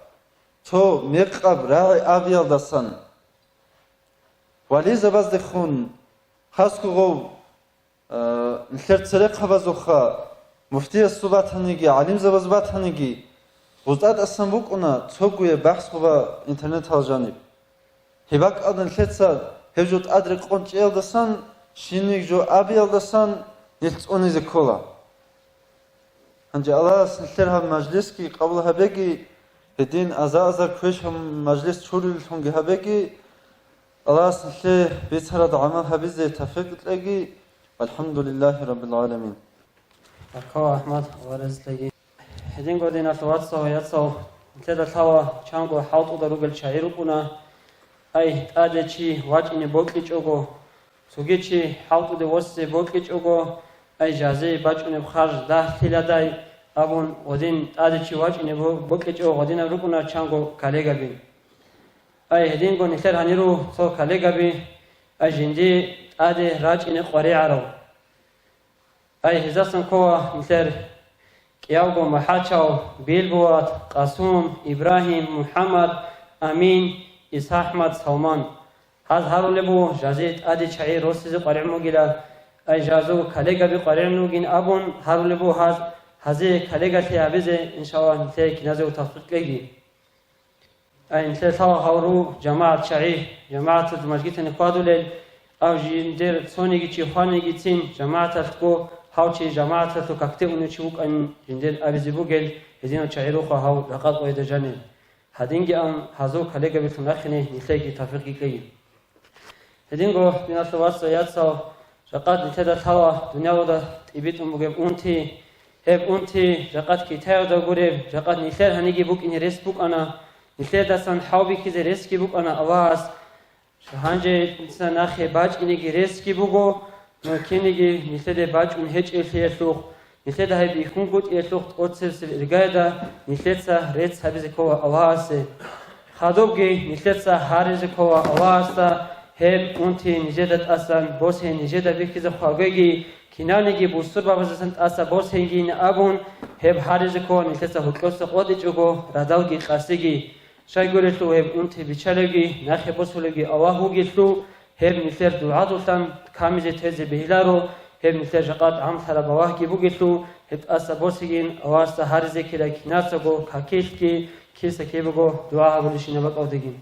цо мекъаб рагӀи абиялдасан. Вализабаздехун хасго гъов, а, нилъер церехъабазулха, муфтиясул батаниги, гӀалимзабаз батаниги, гъуздатӀасан букӀуна цогуе бахӀс гъуба интернетал жаниб. Гьеб бакӀалда нилъеца гьеб жо тӀад рекъон чӀеялдасан, щиниг жо абиялдасан нилъ цӀунизе ккола. Гьанже Аллагьас нилъер гьаб мажлисги къабул гьабеги, гьедин аза-азар квеш гьаб мажлис чурилеллъунги гьабеги, Аллагьас нилъее бицаралда гӀамал гьабизе тавфикъ кьеги. ВалхӀамдулиллагьи раббил гӀаламин. Баркала, Ахмад, Аллагь разилъеги. Гьединго, диналъул вацал ва яцал, нилъеда лъала чанго хӀалтӀуда ругел чагӀи рукӀуна. Ай, тӀаде чи вачӀине бокьичӀого, цоги чи хӀалтӀуде восизе бокьичӀого, ай, жазе бачӀунеб харж дагьлъиладай абун, гъодин тӀаде чи вачӀине бо-, бокьичӀого гъодинаб рукӀуна чанго коллегаби. Ай, гьединго нилъер гьаниру цо коллегаби, ай, жинди тӀаде рачӀине къваригӀарав. Ай, гьезасан ккола нилъер кӀиявго махӀачал: Билбулат, Къасум, Ибрагьим, МухӀаммад, Амин, ИсахӀмад, Салман. Гьаз гьарулеб буго, жазе тӀаде чагӀи росизе къваригӀун бугила, ай жазул коллегаби къваригӀун вугин абун гьарулеб буго гьаз, гьазе коллегалъи гьабизе, иншаллагь, нилъее киназего тавфикъ кьеги. Ай нилъер лъала гьавру жамагӀат чагӀи, жамагӀаталъ мажгитани хьвадулел, ав жиндер цониги чи хванигицин, жамагӀаталъго гьав чи жамагӀаталъул какде унев чи вукӀанин жиндер абизе бугел, гьединав чагӀи руха гьав ракъа къояда жанир. Гьадинги ан гьазул коллегабилъун рахине нилъееги тавфикъги кьеги. Гьединго, диналъул вацал, яцал, жакъад нилъеда лъала дуниялалда тӀибитӀун бугеб унти. Гьеб унти жакъад Китаялда гуреб, жакъад нилъер гьаниги букӀине рес букӀана, нилъедасан хӀалбихьизе ресги букӀана Аллагьас. Гьанже дица нахъе бачӀинеги ресги буго, но кинеги нилъеде бачӀун гьечӀеблъиялъухъ, нилъеда гьеб бихьунгутӀиялъухъ тӀоцебесеб иргаяда нилъеца рецц гьабизе ккола Аллагьасе. Хадубги нилъеца гьаризе ккола Аллагьасда, гьеб унти нижеда тӀасан босен, нижеда бихьизе хвагеги, кинавниги бусурбабаздасан тӀаса босенгийин абун, гьеб гьаризе ккола нилъеца гьоркьоса къотӀичӀого радалги къасиги. Щайгурелъул гьеб унти биччалевги, нахъе босулевги Аллагь вугелъул, гьеб нилъер дугӀадулъан камизе тезе бегьиларо, гьеб нилъер жакъа тӀамлъараб Аллагьги бугелъул, гьеб тӀаса босигин Аллагьасда гьаризе ккела кинацаго какилъги, киса ккебего дугӀа гьабулищинаб бакӀалдеги.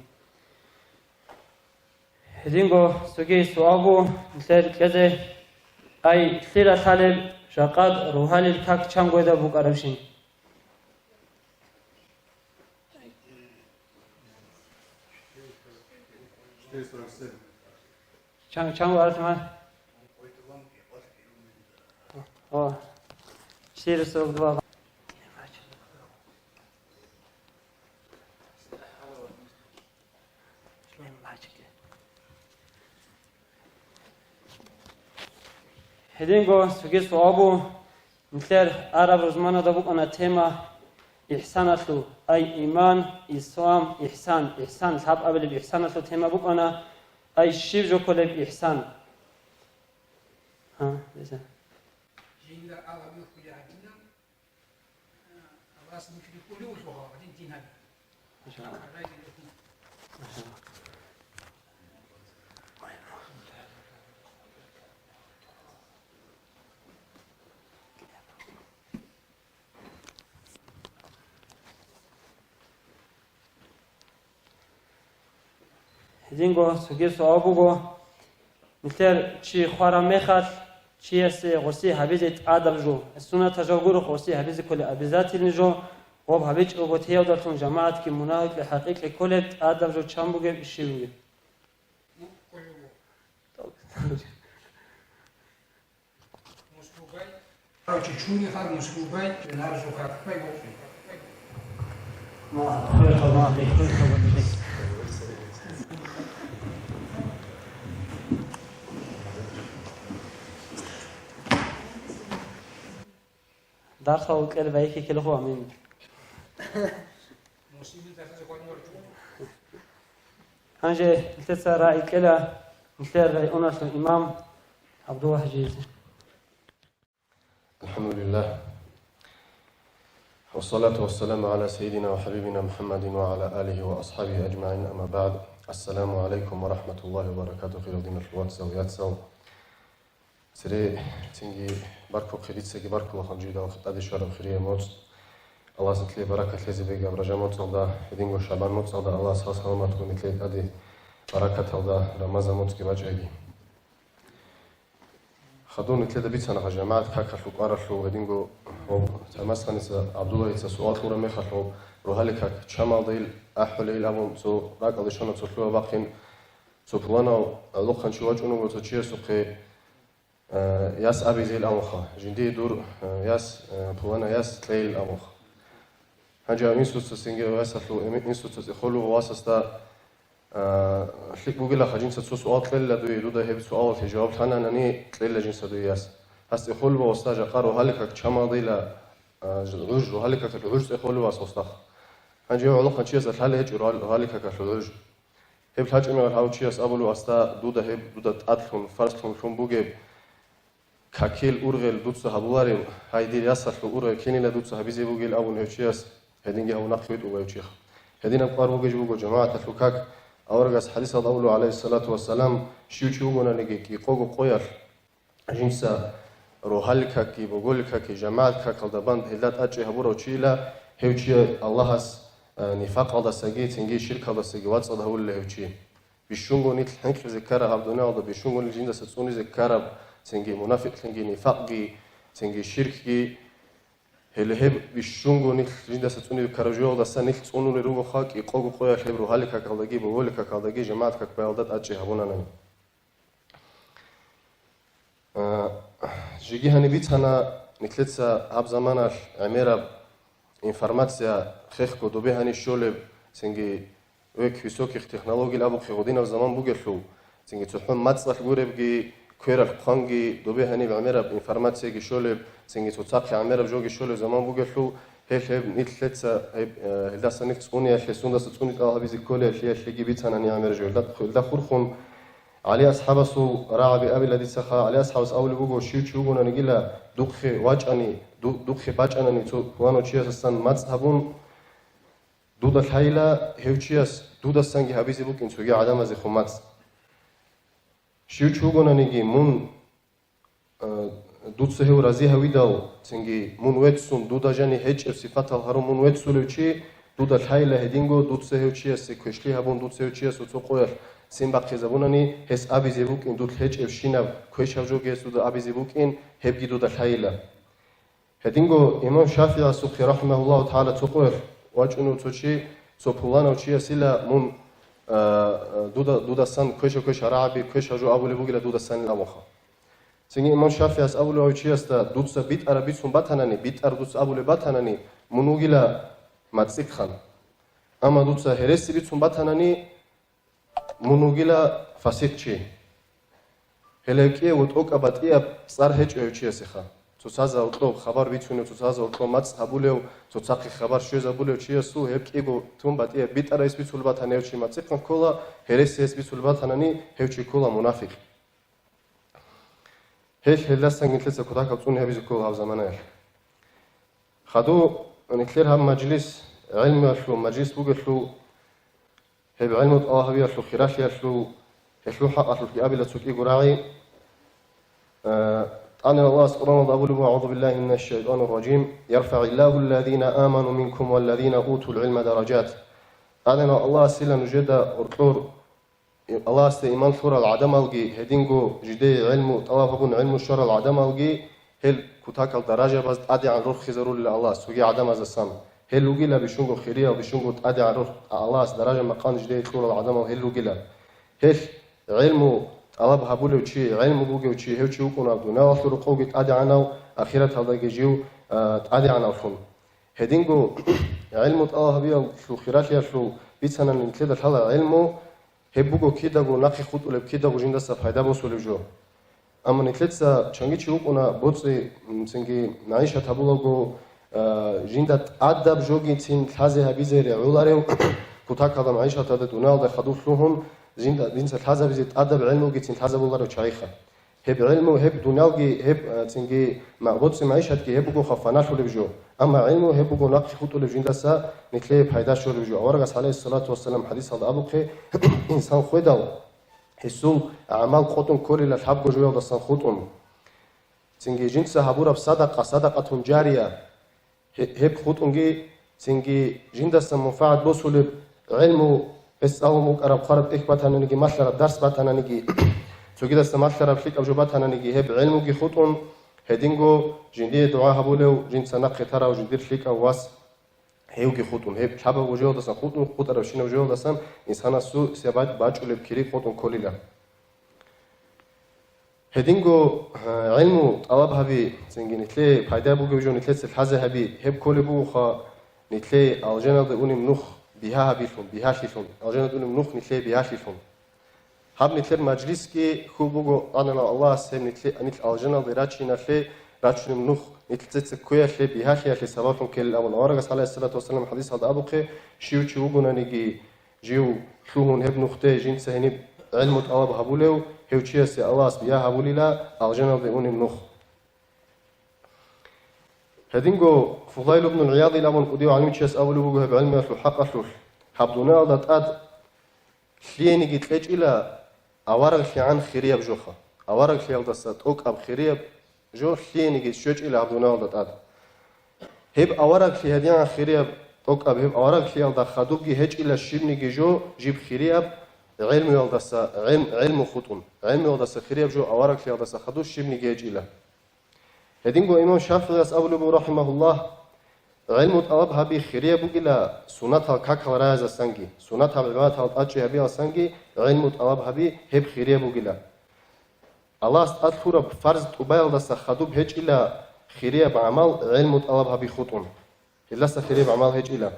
Гьединго цоги суал буго нилъер кьезе, ай, лъира лъалеб жакъад рогьалил как чангойда букӀарабщин? Чан, чан варас ма? О, четыре сорок два. Гьединго цоги суал буго, нилъер араб рузманада букӀана тема ихсаналъул, ай, иман, ислам, ихсан, ихсан, лъаб абилеб ихсаналъул тема букӀана, ай, щиб жо кколеб ихсан? Гьа, дица. Жинда Аллагь мухьулеб гьадинаб, Аллагьас мухьулеб кколев вуго гьадин дин гьаби. Машаллагь. Машаллагь. Гьединго цоги суал буго, нилъер чи хвараб мехалъ, чиясе гъоси гьабизе тӀадаб жо, суннатаб жо гуро гъоси гьабизе кколеб, обязательный жо, гъоб гьабичӀого теялдалъун жамагӀатги мунагьикье-хӀакъикье кколеб тӀадаб жо чан бугеб, щиб бугеб? Короче, чунгихъа, мусулбай, нарзухъа, хъвай вокьи. Дархал кьел байхьи ккелехъо, амин. Гьанже нилъеца рагӀи кьела нилъер районалъул имам ГӀабдулла ХӀажиевица. الحمد لله. والصلاة والسلام على سيدنا وحبيبنا محمد وعلى آله وأصحابه أجمعين، أما بعد. السلام عليكم ورحمة الله وبركاته. Хирал диналъул вацал, яцал. Цере цинги баркухъе, дицаги баркула ханжидал тӀаде щвараб хирияб моцӀ. Аллагьас нилъее баракат лъезе бегьаб Ражаб моцӀалда, гьединго ШагӀбан моцӀалда Аллагьас сал-саламатго нилъее тӀаде баракаталда Рамазан моцӀги бачӀайги. Хадур нилъеда бицана, гьа, жамагӀат какалъул кӀваралъул гьединго гьоб Тамасханица ГӀабдуллагьица суал кьураб мехалъ, гьоб рогьалил как чамалдайил ахӀулейил абун, цо ракӀалде щвана цо лъугьа-бахъин, цо пуланав гӀолохъанчи вачӀун вуго цо чиясухъе, э, яс абизейил абунха, жиндие дур, э, яс, э, пулана яс кьейил абунха. Гьанже инсуца цинги васалъул, ин-, инсуца цӀехолев васасда, а, лъикӀ бугилаха, жинца цо суал кьелила дуе, дуда гьеб суалалъе жаваб лъананани, кьелила жинца дуе яс. Гьас цӀехолев васда жакъа рогьалил как чамалдайила, а, ж-, гӀуж, рогьалил какалъул гӀуж цӀехолев вас васдахъ. Гьанже гьев гӀолохъанчиясда лъалеб гьечӀо рогьал-, рогьалил какалъул гӀуж. Гьеб лъачӀунев гьав чияс абулев васда, дуда гьеб, дуда тӀадлъун, фарзлъун лъун бугеб, какил ургъел дуца гьабуларев, гьай, дир ясалъул ургъел кинила дуца гьабизе бугел абун гьев чияс гьединги гьабун нахъе витӀула гьев чиха. Гьединаб кӀвар бугеж буго жамагӀаталъул как, аварагас хӀадисалда абулев, гӀалайгьиссалату вассалам, щив чи вугонаниги кӀикъого къоялъ, жинца рогьалил какги, боголил какги, жамагӀат какалда бан гьелда тӀачӀи гьабурав чийила, гьев чи Аллагьас, а, нифакъалдасаги, цинги ширкалдасаги вацӀцӀад гьавулила гьев чи. Бищунго нилъ хӀинкъизе ккараб гьаб дуниялда, бищунго нилъ жиндаса цӀунизе ккараб, цинги мунафикълъинги, нифакъги, цинги ширкги. Гьеле гьеб бищунго нилъ жиндаса цӀунизе ккараб жоялдаса нилъ цӀунулел ругоха кӀикъого къоялъ гьеб рогьалил какалдаги, боголил какалдаги, жамагӀат какбаялда тӀачӀи гьабунани. А, жеги гьаниб бицана, нилъеца гьаб заманалъ гӀемераб информация хехго добе гьани щолеб, цинги век высоких технологий абухъе гъодинаб заман бугелъул, цинги цохӀо мацӀалъ гуребги, квералъ хъванги, добе гьаниб гӀемераб информацияги щолеб, цинги цоцахъе гӀемераб жоги щолеб заман бугелъул, гьелъ гьеб нилъеца гьеб, э, гьелдаса нилъ цӀуниялъе, сундаса цӀуни тӀалабизе кколеялъе гьелъеги бицана гӀемер жо. Гьелда, гьелда хурхун, ГӀали асхӀабасул рагӀаби абила дицаха, ГӀали асхӀабас абулеб буго, щив чи вугонанигила духъе вачӀани, ду-, духъе бачӀанани цо пуланав чиясасан мацӀ гьабун, дуда лъайила, гьев чияс дудасанги гьабизе букӀин цоги гӀадамазехун мацӀ. Щив чи вугонаниги мун, а, дуца гьев рази гьавидал, цинги мун веццун, дуда жани гьечӀеб сипатал гьарун мун веццулев чи, дуда лъайила гьединго, дуца гьев чиясе квешлъи гьабун, дуца гьев чиясул цо къоялъ цин бахъизабунани, гьес абизе букӀин, дулъ гьечӀебщинаб квеш гьаб жоги гьес дуда абизе букӀин, гьебги дуда лъайила. Гьединго имам ШафигӀасухъе, рахӀимагьуллагьу тагӀала, цо къоялъ вачӀунев цо чи, цо пуланав чиясила мун, а, а, дуда, дудасан квеша-квеш гьарагӀаби, квеш гьажу абулеб бугила дудасанил абунха. Цинги имам ШафигӀас абулев гьав чиясда, дуца битӀараб бицун батанани, битӀар дуца абулеб батанани, мун вугила мацӀихъан. Амма дуца гьереси бицун батанани, мун вугила фасикъчи. Гьелев кӀиявго тӀокӀаб батӀияб цӀар гьечӀо гьев чиясеха. Цоцазда гьоркьоб хабар бицунев, цоцазда гьоркьоб мацӀ гьабулев, цоцахъе хабар щвезабулев чиясул гьеб кӀиго тун батӀияб битӀарайс бицулеб батани гьев чи мацӀихъан ккола, гьересияс бицулеб батанани гьев чи ккола мунафикъ. Гьелъ гьелдасан нилъеца кутакаб цӀуни гьабизе ккола гьаб заманаялъ. Хадув нилъер гьаб мажлис гӀелмуялъул мажлис бугелъул, гьеб гӀелму тӀалабиялъул хиралъиялъул, гьелъул хӀакъалъулъги абила цо кӀиго рагӀи. Э, ТӀадегӀанав Аллагьас Къуръаналда абулеб буго: «АгӀузу биллагьи минаш шайтӀанир ражим. ЯрфагӀиллагьу ллазина аману минкум валлазина утул гӀилма даражат». ТӀадегӀанав Аллагьасила нужеда гьоркьор Аллагьасде иман лъурал гӀадамалги, гьединго жидее гӀелму тӀалаб гьабун гӀелму щварал гӀадамалги, гьел кутакал даражабаз тӀадегӀан рорхизарулила Аллагьас цоги гӀадамаздасан. Гьел ругила бищунго хириял, бищунго тӀадегӀан рорх-, Аллагьас даража-макъам жидее кьурал гӀадамал гьел ругила. Гьел гӀелму тӀалаб гьабулев чи, гӀелму бугев чи, гьев чи вукӀуна дуниялалъул рокъовги тӀадегӀанав, ахираталдаги жив, а, тӀадегӀанавлъун. Гьединго гӀелму тӀалаб гьабиялъул хиралъиялъул бицана нилъеда лъала гӀелму, гьеб буго кидаго нахъе хутӀулеб, кидаго жиндаса пайда босулеб жо. Амма нилъеца чанги чи вукӀуна боцӀи, м, цинги магӀишат гьабулаго, а, жинда тӀадаб жогицин лъазе гьабизе регӀуларев, кутакалда магӀишаталда дуниялда хадур лъугьун, жинда, жинца лъазабизе тӀадаб гӀелмугицин лъазабуларев чагӀиха. Гьеб гӀелму, гьеб дуниялги, гьеб, а, цинги ма-, боцӀи магӀишатги гьеб буго хъа-, фаналъулеб жо. Амма гӀелму гьеб буго нахъе хутӀулеб жиндаса нилъее пайда щолеб жо. Аварагас, гӀалайгьиссалату вассалам, хӀадисалда абухъе, инсан хведал, гьесул гӀамал къотӀун кколила лъабго жоялдасан хутӀун. Цинги жинца гьабураб садакъа, садакъатун жария, гье-, гьеб хутӀунги, цинги жиндаса мунфагӀат босулеб гӀелму, гьес цӀалун букӀараб хъвараб тӀехь батананиги, малъараб дарс батананиги, цогидаса малъараб лъикӀаб жо батананиги, гьеб гӀелмуги хутӀун, гьединго жиндие дугӀа гьабулев, жинца нахъе тарав жиндир лъикӀав вас, гьевги хутӀун, гьеб лъабабго жоялдасан хутӀун, хутӀарабщинаб жоялдасан инсанасул се бач-, бачӀулеб кири къотӀун кколила. Гьединго, э, гӀелму тӀалаб гьаби, цинги нилъее пайда бугеб жо нилъеца лъазе гьаби, гьеб кколеб бугоха нилъее алжаналде унеб нух бигьа гьабилъун, бигьалъилъун, алжаналде унеб нух нилъее бигьалъилъун. Гьаб нилъер мажлисги хьул буго, гӀанала Аллагьас гьеб нилъе-, нилъ алжаналде рачиналъе, рачунеб нух нилъеца кквеялъе, бигьалъиялъе сабаблъун ккелин абун. Аварагас, гӀалайгьиссалату вассалам, хӀадисалда абухъе, щив чи вугонаниги, жив лъугьун гьеб нухде жинца гьениб гӀелму тӀалаб гьабулев, гьев чиясе Аллагьас бигьа гьабулила алжаналде унеб нух. Гьединго Фудайл ибн ГӀиядил абун кӀудияв гӀалимчияс абулеб буго гьеб гӀелмуялъул хӀакъалъулъ: гьаб дуниялда тӀад лъиениги кьечӀила авараглъигӀан хирияб жоха. Авараглъиялдаса тӀокӀаб хирияб жо лъиениги щвечӀила гьаб дуниялда тӀад. Гьеб авараглъи гьедигӀан хирияб тӀокӀаб, гьеб авараглъиялда хадубги гьечӀила щибниги жо жиб хирияб гӀелмуялдаса, гӀелм-, гӀелму хутӀун. ГӀелмуялдаса хирияб жо авараглъиялдаса хадуб щибниги гьечӀила. Гьединго имам ШафигӀияс абулеб буго, рахимагьуллагь: гӀелму тӀалаб гьаби хирияб бугила сунатал какал раязасанги, сунатал гӀибадатал тӀадчӀи гьабиялсанги гӀелму тӀалаб гьаби гьеб хирияб бугила. Аллагьас тӀад лъураб фарз тӀубаялдаса хадуб гьечӀила хирияб гӀамал гӀелму тӀалаб гьаби хутӀун. Гьелдаса хирияб гӀамал гьечӀила.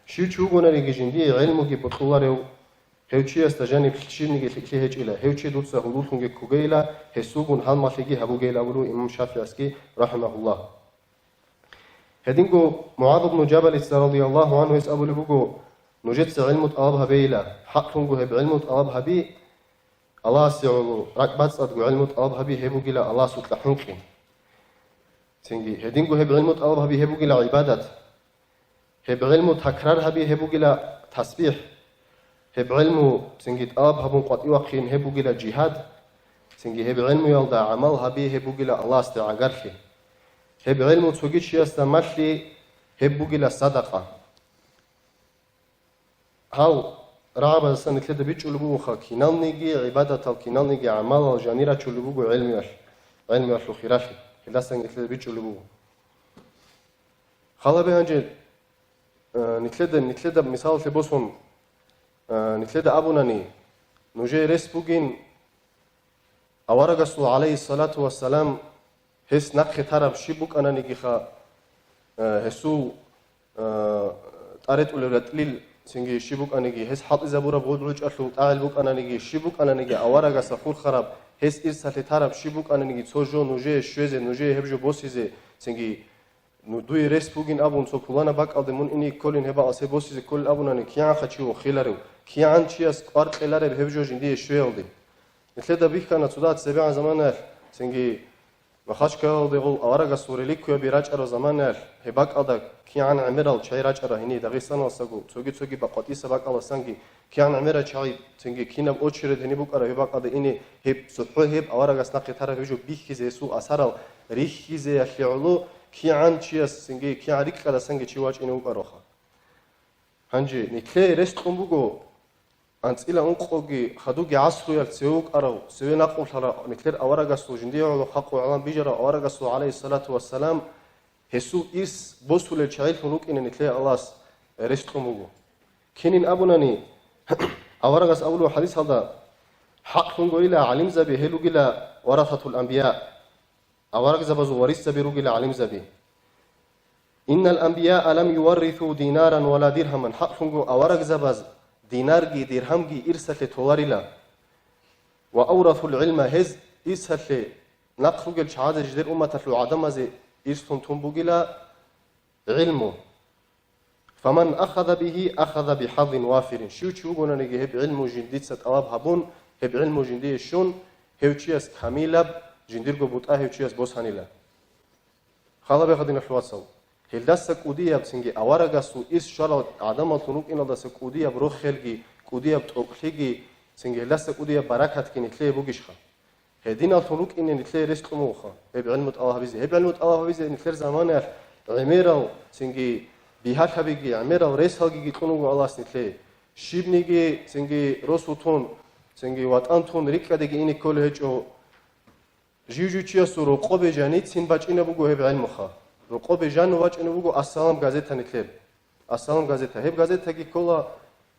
Щив чи вугонариги жиндие гӀелмуги бокьуларев, гьев чиясда жаниб щибниги лъикӀлъи гьечӀила, гьев чи дуца гьудуллъунги ккогейила, гьесулгун гьалмагълъиги гьабугейила абулев имам ШафигӀиясги, рахимагьуллагь. Гьединго МугӀаз ибн Жабалица, радияллагьу гӀангьу, гьес абулеб буго: нужеца гӀилму тӀалаб гьабейила, хӀакълъунго гьеб гӀилму тӀалаб гьаби Аллагьасе гӀоло, ракӀбацӀцӀадго гӀилму тӀалаб гьаби гьеб бугила Аллагьасукьа хӀинкъи. Цинги, гьединго гьеб гӀилму тӀалаб гьаби гьеб бугила гӀибадат. Гьеб гӀилму такрар гьаби гьеб бугила тасбихӀ. Гьеб гӀилму цинги тӀалаб гьабун къватӀивахъин гьеб бугила жигьад. Цинги гьеб гӀилмуялда гӀамал гьаби гьеб бугила Аллагьасде гӀагарлъи. Гьеб гӀилму цоги чиясда малъи гьеб бугила садакъа. Гьал рагӀабаздасан нилъеда бичӀчӀулеб бугоха, киналниги гӀибадатал, киналниги гӀамалал жанир рачулеб буго гӀелмуялъ, гӀелмуялъул хиралъи. Гьелдасан нилъеда бичӀчӀулеб буго. Халабе гьанже, э, нилъеда, нилъеда мисалалъе босун, э, нилъеда абунани, нужее рес бугин, Аварагасул, гӀалайгьиссалату вассалам, гьес нахъе тараб щиб букӀананигиха, э, гьесул, э, тӀаретӀулеб ратӀлил цинги щиб букӀаниги, гьес хӀалтӀизабураб гъуд-гъучӀалъул тӀагӀел букӀананиги, щиб букӀананиги, аварагасда хурхараб, гьес ирсалъе тараб щиб букӀананиги, цо жо нужее щвезе, нужее гьеб жо босизе, цинги Ну, дуе рес бугин абун, цо пуланаб бакӀалде мун ине кколин, гьеб бакӀалъе босизе кколин абунани, кигӀанха чи вохиларев, кигӀан чияс кӀвар кьелареб гьеб жо жиндие щвеялде. Нилъеда бихьана цо дагьаб цебегӀан заманаялъ, цинги Махачкалалде гъол аварагасул реликвияби рачӀарал заманаялъ, гьеб бакӀалда кигӀан гӀемерал чагӀи рачӀара гьенир Дагъистаналдасаго, цоги-цоги бакъватӀиса бакӀалдасанги, кигӀан гӀемерал чагӀи, цинги кинаб очередь гьениб букӀара гьеб бакӀалда ине, гьеб цохӀо гьеб аварагас нахъе тараб гьеб жо бихьизе, гьесул асарал рихьизеялъе гӀоло, кигӀан чияс цинги кигӀан рикӀкӀадасанги чи вачӀине вукӀароха. Гьанже нилъее рес кьун буго, анцӀила ункъоги хадуги гӀасруялъ цеве вукӀарав, цеве накъулъарав нилъер аварагасул, жиндие гӀоло халкъ-гӀалам бижарав аварагасул, гӀалайгьиссалату вассалам, гьесул ирс босулел чагӀилъун рукӀине нилъее Аллагьас рес кьун буго. Кинин абунани, аварагас абулеб хӀадисалда, хӀакълъунгойила гӀалимзаби гьел ругила варасатул анбия, аварагзабазул варисзаби ругила гӀалимзаби. Иннал анбияа лам юваррису динаран ва ла диргьаман, хӀакълъунго аварагзабаз динарги диргьамги ирсалъе толарила. Ва аврасул гӀилма, гьез ирсалъе нахъ ругел чагӀазе жидер умматалъул гӀадамазе ирслъун тун бугила гӀилму. Фаман ахаза бигьи, ахаза бихӀаззин вафирин. Щив чи вугонаниги гьеб гӀилму жиндица тӀалаб гьабун, гьеб гӀилму жиндие щун, гьев чияс камилаб, жиндирго бутӀа гьев чияс босанила. Халабе гьадиналъул вацал. Гьелдаса кӀудияб цинги аварагасул ирс щварал гӀадамаллъун рукӀиналдаса кӀудияб рохелги, кӀудияб тӀокӀлъиги, цинги гьелдаса кӀудияб баракатги нилъее бугищха? Гьединаллъун рукӀине нилъее рес кьун бугоха, гьеб гӀилму тӀалаб гьабизе. Гьеб гӀилму тӀалаб гьабизе нилъер заманаялъ гӀемерал, цинги бигьалъабиги, гӀемерал ресалгиги кьун буго Аллагьас нилъее. Щибниги, цинги росу тун, цинги ватӀан тун рикӀкӀадеги ине кколей гьечӀо. Жив-жив чиясул рокъобе жаницин бачӀинаб буго гьеб гӀилмуха. Рокъобе жану бачӀунеб буго «Ассалам» газета нилъер. «Ассалам» газета. Гьеб газетаги ккола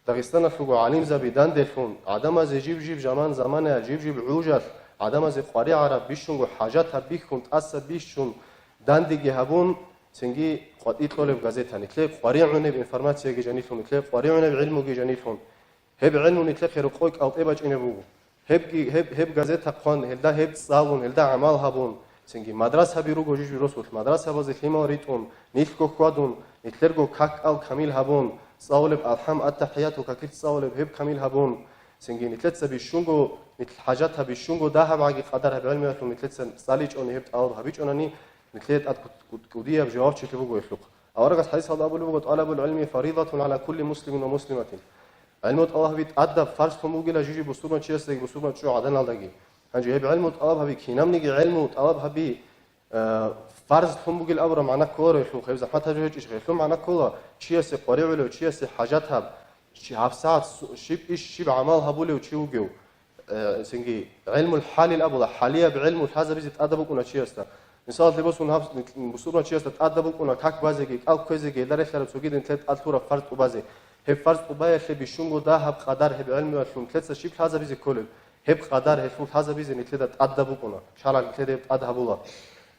Дагъистаналъулго гӀалимзаби данделъун, гӀадамазе жив-жив заман-заманаялъ, жив-жив гӀужалъ, гӀадамазе къваригӀараб бищунго хӀажатаб бихьун, тӀаса бищун, дандеги гьабун, цинги къватӀи кьолеб газета. Нилъер къваригӀунеб информацияги жанилъун, нилъер къваригӀунеб гӀилмуги жанилъун. Гьеб гӀилму нилъехъе рокъой кӀалтӀе бачӀине буго. Гьебги, гьеб, гьеб газета хъван, гьелда гьеб цӀалун, гьелда гӀамал гьабун, цинги мадрасаби руго жижи росулъ, мадрасабазе лъимал ритӀун, нилъго хьвадун, нилъерго как-кӀал камил гьабун, цӀалулеб алхӀам, аттахӀиятул какилъ цӀалулеб гьеб камил гьабун, цинги нилъеца бищунго, нилъ хӀажатаб бищунго дагьаб гӀаги къадар гьаб гӀилмуялъул нилъеца цӀаличӀони гьеб тӀалаб гьабичӀонани, Нилъее тӀад кӀуд-, кӀуд-, кӀудияб жавабчилъи буго гьелъухъ. Аварагас хӀадис гьалда абулеб буго: «ТӀалабул гӀилми фаридатун гӀала кулли муслимин ва муслиматин». ГӀилму тӀалаб гьаби тӀадаб фарзлъун бугила жиги бусурман чиясдаги бусурман чӀужугӀаданалдаги. Гьанже гьеб гӀилму тӀалаб гьаби, кинабниги гӀилму тӀалаб гьаби, э, фарзлъун бугил абураб магӀна кколаро гьелъул, гьеб захӀмат гьабизе гьечӀищ, гьелъул магӀна ккола, чиясе къваригӀулев, чиясе хӀажатаб, чи-, гьабсагӀат су-, щиб иш, щиб гӀамал гьабулев чи вугев. Э, цинги гӀилмул хӀалил абула, хӀалияб гӀилму лъазабизе тӀадаб букӀуна чиясда. Мисалалъе босун, гьаб-, бусурман чиясда тӀадаб букӀуна как базеги, кӀал кквезеги, гьелда релълъараб цогидал нилъер тӀад лъураб фарз тӀубазе. Гьеб фарз тӀубаялъе бищунго дагьаб къадар гьеб гӀилмуялъул нилъеца щиб лъазабизе кколеб? Гьеб къадар гьелъул лъазабизе нилъеда тӀадаб букӀуна, шаргӀалъ нилъеда гьеб тӀад гьабула.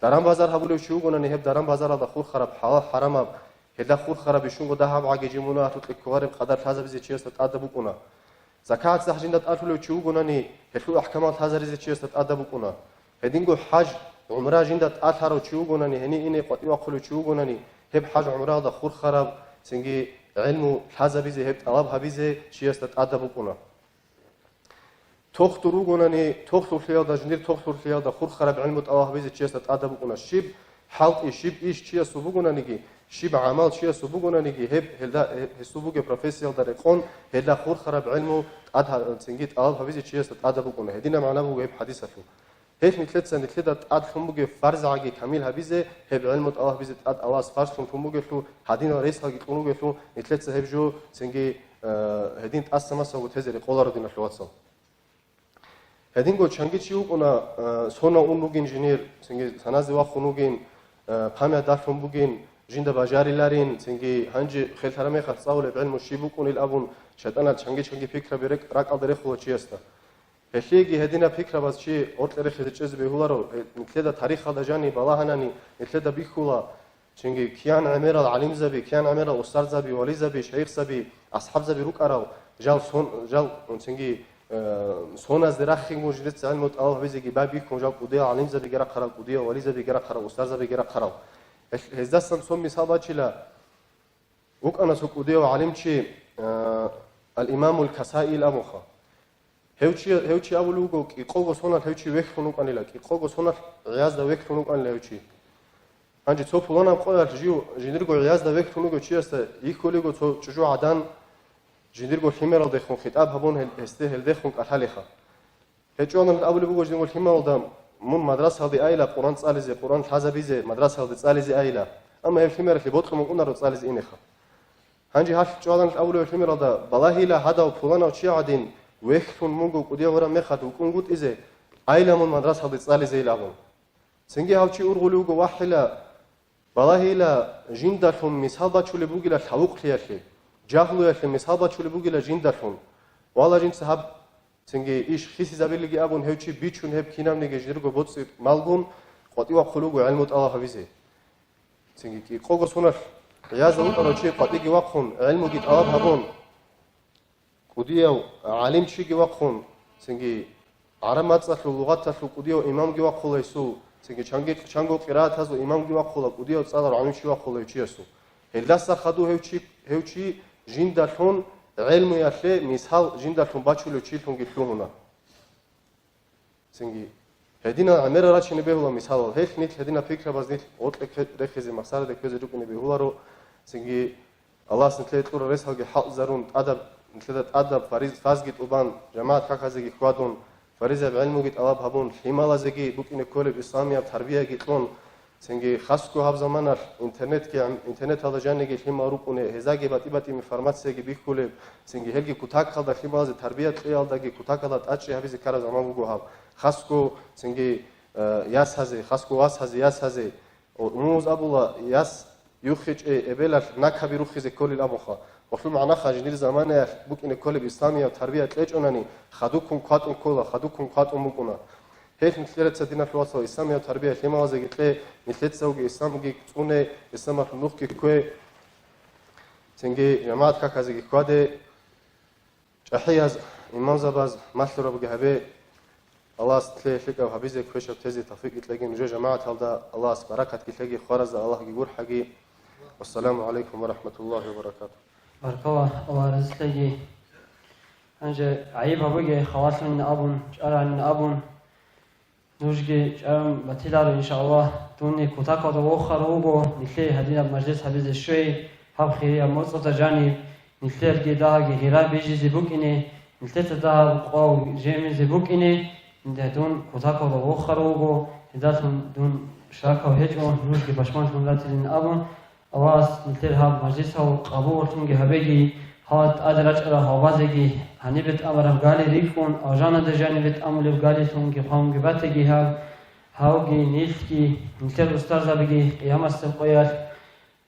Даран-базар гьабулев чи вугонани, гьеб даран-базаралда хурхараб хӀалал-хӀарамаб, гьелда хурхараб бищунго дагьаб гӀаги жимуна ахӀултӀе кколареб къадар лъазабизе чиясда тӀадаб букӀуна. ЗакагӀат-сахӀ жинда тӀалъулев чи вугонани, гьелъул ахӀкамал лъазаризе чиясда тӀадаб букӀуна. Гьединго хӀаж, гӀумра жинда тӀалъарав чи вугонани, гьенив ине къватӀивахъулев чи вугонани, гьеб хӀаж-гӀумраялда хурхараб, цинги гӀилму лъазабизе, гьеб тӀалаб гьабизе чиясда тӀадаб букӀуна. Тохтур вугонани, тохлъулъиялда, жиндир тохлъулъиялда хурхараб гӀилму тӀалаб гьабизе чиясда тӀадаб букӀуна. Щиб хӀалтӀи, щиб иш чиясул бугонаниги, щиб гӀамал чиясул бугонаниги, гьеб, гьелда, гьеб, гьесул бугеб профессиялда рекъон, гьелда хурхараб гӀилму тӀад гьа-, цинги тӀалаб гьабизе чиясда тӀадаб букӀуна. Гьединаб магӀна буго гьеб хӀадисалъул. Гьелъ нилъеца нилъеда тӀад лъун бугеб фарзгӀаги камил гьабизе, гьеб гӀилму тӀалаб гьабизе тӀад Аллагьас фарзлъун лъун бугелъул, гьадинал ресалги кьун ругелъул, нилъеца гьеб жо цинги, э, гьедин тӀаса-масаго тезе рекъоларо, диналъул вацал. Гьединго чанги чи вукӀуна, э, сона ун вугин жинир, цинги саназе вахун вугин, э, память далъун бугин, жинда бажариларин, цинги гьанже хел гьарамехалъ цӀалулеб гӀилму щиб букӀунил абун, шайтӀанал чанги-чанги пикраби рекӀ-, ракӀалда рехула чиясда. Гьелъиеги гьединаб пикрабаз чи гъоркье рехизе чӀезе бегьуларо, гье-, нилъеда тарихалда жани балагьанани, нилъеда бихьула, цинги киян гӀемерал гӀалимзаби, киян гӀемерал устарзаби, вализаби, шайихзаби, асхӀабзаби рукӀарал, жал сон-, жал, цинги, э, соназде рахинго жидеца гӀилму тӀалаб гьабизеги байбихьун, жал кӀудиял гӀалимзабиги рахъарал, кӀудиял вализабиги рахъарал, устарзабиги рахъарал. Гьел-, гьездасан цо мисал бачила, вукӀана цо кӀудияв гӀалимчи, э, Ал-Имамул Касаил абунха. Гьев чи, гьев чи абулев вуго, кӀикъого соналъ гьев чи вехьун вукӀанила, кӀикъого соналъ гӀязда вехьун вукӀанила гьев чи. Гьанже цо пуланаб къоялъ жив жиндирго гӀязда вехьун вугев чиясда йихьулего цо чӀужугӀадан, жиндирго лъимералдехун хитӀаб гьабун, гьел-, гьесде гьелдехун кӀалъалеха. Гьев чӀванал абулеб буго жиндирго лъимералда, мун мадрасалде айила Къуръан цӀализе, Къуръан лъазабизе, мадрасалде цӀализе айила. Амма гьев лъимералъе бокьун букӀунаро цӀализе инеха. Гьанже гьалъ чӀвалан абулев лъимералда, балагьила гьадав пуланав чи гӀадин, вехьлъун мунго кӀудияв гьураб мехалъ вукӀунгутӀизе, айила мун мадрасалде цӀализейил абун. Цинги гьав чи ургъулев вуго, вахӀила, балагьила жиндалъун мисал бачулеб бугила лъавукълъиялъе, жагьлуялъе мисал бачулеб бугила жиндалъун. Вала жинца гьаб Цинги иш хисизабилиги абун, гьев чи бичун, гьеб кинабниги жидерго боцӀи малгун къватӀивахъулев вуго гӀилму тӀалаб гьабизе. Цинги кӀикъого соналъ гӀиязда вукӀарав чи къватӀиги вахъун, гӀилмуги тӀалаб гьабун, кӀудияв гӀалимчиги вахъун, цинги гӀараб мацӀалъул лугъаталъул кӀудияв имамги вахъула гьесул, цинги чанги, чанго къираатазул имамги вахъула, кӀудияв цӀаларав гӀалимчи вахъула гьев чиясул. Гьелдаса хадув гьев чи, гьев чи жиндалъун гӀелмуялъе мисал жиндалъун бачулев чилъунги лъугьуна. Цинги гьединал гӀемерал рачине бегьула мисалал. Гьелъ нилъ гьединал пикрабаз нилъ гъоркье кке-, рехизе, махсараде ккезе рукӀине бегьуларо. Цинги Аллагьас нилъее кьурал ресалги хӀалзарун, тӀадаб, нилъеда тӀадаб фариз-, фазги тӀубан, жамагӀат каказеги хьвадун, фаризаб гӀелмуги тӀалаб гьабун, лъималазеги букӀине кколеб исламияб тарбияги кьун, цинги хасго гьаб заманалъ интернетги гӀем-, интернеталда жаниги лъимал рукӀуне, гьездаги батӀи-батӀи информацияги бихьулеб, цинги гьелги кутакалда лъималазе тарбия кьеялдаги кутакалда тӀачӀи гьабизе ккараб заман буго гьаб. Хасго цинги, э, ясазе, хасго васазе, ясазе, О, умумуз абула, яс юххичӀей эбелалъ накаби рухизе кколил абунха. Гьелъул магӀнаха, жиндир заманаялъ букӀине кколеб исламияб тарбия кьечӀонани, хадуккун кватӀун ккола, хадуккун кватӀун букӀуна. Гьелъ нилъеца, диналъул вацал, исламияб тарбия лъималазеги кье, нилъецаги исламги цӀуне, исламалъул нухги ккве, цинги жамагӀат каказеги хьваде. ЧӀахӀияз, имамзабаз малъурабги гьабе, Аллагьас нилъее лъикӀаб гьабизе, квешаб тезе тавфикъги кьеги, нужер жамагӀаталда Аллагьас баракатги лъеги, хваразда Аллагьги гурхӀаги. Вассаламу гӀалайкум ва рахӀматуллагьи ва баракатугь. Баркала, Аллагь разилъеги. Гьанже гӀайиб гьабуге, халалъанин абун, чӀарагӀанин абун, Нужги чӀарун батиларо, иншааллагь. Дун кутакалда вохарав вуго, нилъее гьадинаб мажлис гьабизе щвей, гьаб хирияб моцӀалда жаниб, нилъерги дагьабги гъира бижизе букӀине, нилъеца дагьаб къвав жемизе букӀине, дун кутакалда вохарав вуго, гьедалъун дун шакав гьечӀо, нужги пашманлъун ратилин абун, Аллагьас нилъер гьаб мажлисал къабуллъунги гьабеги, гьала тӀаде рачӀарал гьалбазеги, гьанибе тӀамараб гали рикӀкӀун, алжанаде жанибе тӀамулеб галилъунги хъванги батеги гьаб, гьавги нилъги, нилъер устарзабиги къиямасеб къоялъ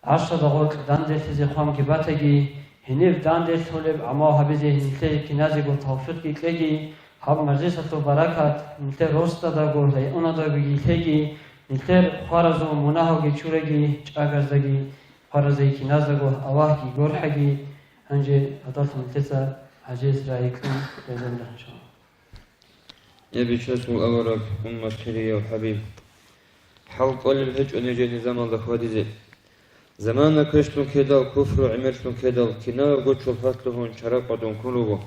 гӀаршалда гъоркь данделъизе хъванги батеги, гьениб данделъулеб гӀамал гьабизе нилъее киназего тавфикъги кьеги, гьаб мажлисалъул баракат нилъер росдадаго, районадаго лъеги, нилъер хваразул мунагьалги чуреги, чӀагарздаги хваразеги киназдаго Аллагьги горхӀаги. Гьанже гьадалъун нилъеца гьажияс рагӀи кьун гьезабила, иншаллагь. Я бичасул авараг, уммат хирияв хӀабиб! ХӀал кӀолеб гьечӀо нижее низамалда хьвадизе. Замана квешлъун ккедал, куфру гӀемерлъун ккедал, кинабго чолхалъ лъугьун чара къватӀун ккун руго.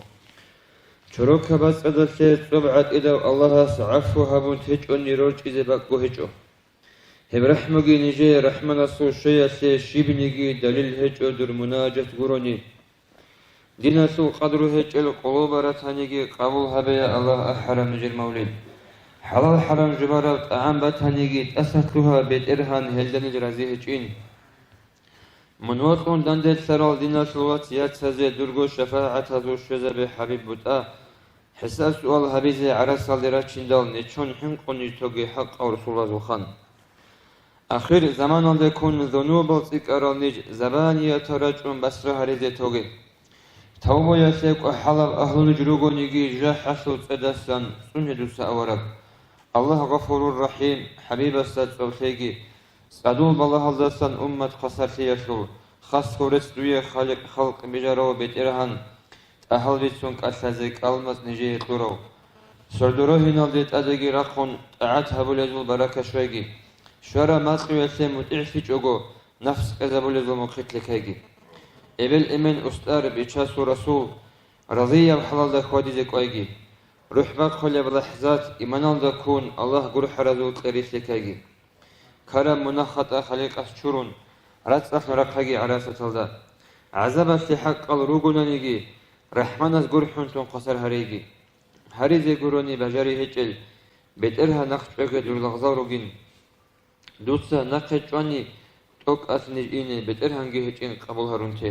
Чорокаб бацӀцӀадалъе цӀоб гӀатӀидав Аллагьас гӀафу гьабун течӀони рорчӀизе бакӀго гьечӀо. Гьеб рахӀмуги нижее рахӀманасул щвеялъе щибниги далил гьечӀо дур мунажат гурони. Диналъул къадру гьечӀел къулуба ратаниги къабул гьабе, я Аллагь, ахӀараб нижер мавлид. ХӀалал-хӀарам жубараб тӀагӀам батаниги тӀаса лъугьа, БетӀергьан гьелда ниж рази гьечӀин. Мун вокьун данделъарал диналъул вац-яцазе дурго шафагӀатазул щвезабе, хӀабиб, бутӀа, хӀисаб-суал гьабизе гӀарасалде рачиндал нечон хӀинкъуней тоге хӀакъав расулазул хан. Ахир заманалде ккун зунубал цӀикӀкӀарал ниж забаниятал рачӀун басра гьаризе тоге. Тавбаялъе кӀвахӀалаб агьлу ниж ругониги, жахӀалъул цӀедасан цӀуне дуса, авараг. Аллагь Гъафурур РахӀим, хӀабибасда цӀоб лъеги. ЦӀадул балагьалдасан уммат хвасарлъиялъул, хас гьорец дуе халикъ халкъ бижарав БетӀергьан, тӀагьал бицун кӀалъазе кӀалмацӀ нижее кьурав. Сордо рогьиналде тӀадеги рахъун, тӀагӀат гьабулезул барака щвеги. Щвараб макьуялъе мутӀигӀлъичӀого, нафс къезабулезул мухъилъ лъекайги. Эбел-эмен, устар, бичасул расул, разияб хӀалалда хьвадизе кӀвайги. РухӀ бахъулеб лахӀзат иманалда ккун, Аллагь гурхӀаразул кьери лъекайги. Ккараб мунагь-хатӀа халикъас чурун, рацӀцӀалъун рахъаги гӀарасаталда. ГӀазабалъе хӀакъал ругонаниги, РахӀманас гурхӀунлъун хвасар гьареги. Гьаризе гурони бажари гьечӀел, БетӀергьан, нахъ чӀвеге дур лагъзал ругин. Дуца нахъе чӀвани, тӀокӀалъ ниж ине, БетӀергьанги гьечӀин къабул гьарун те.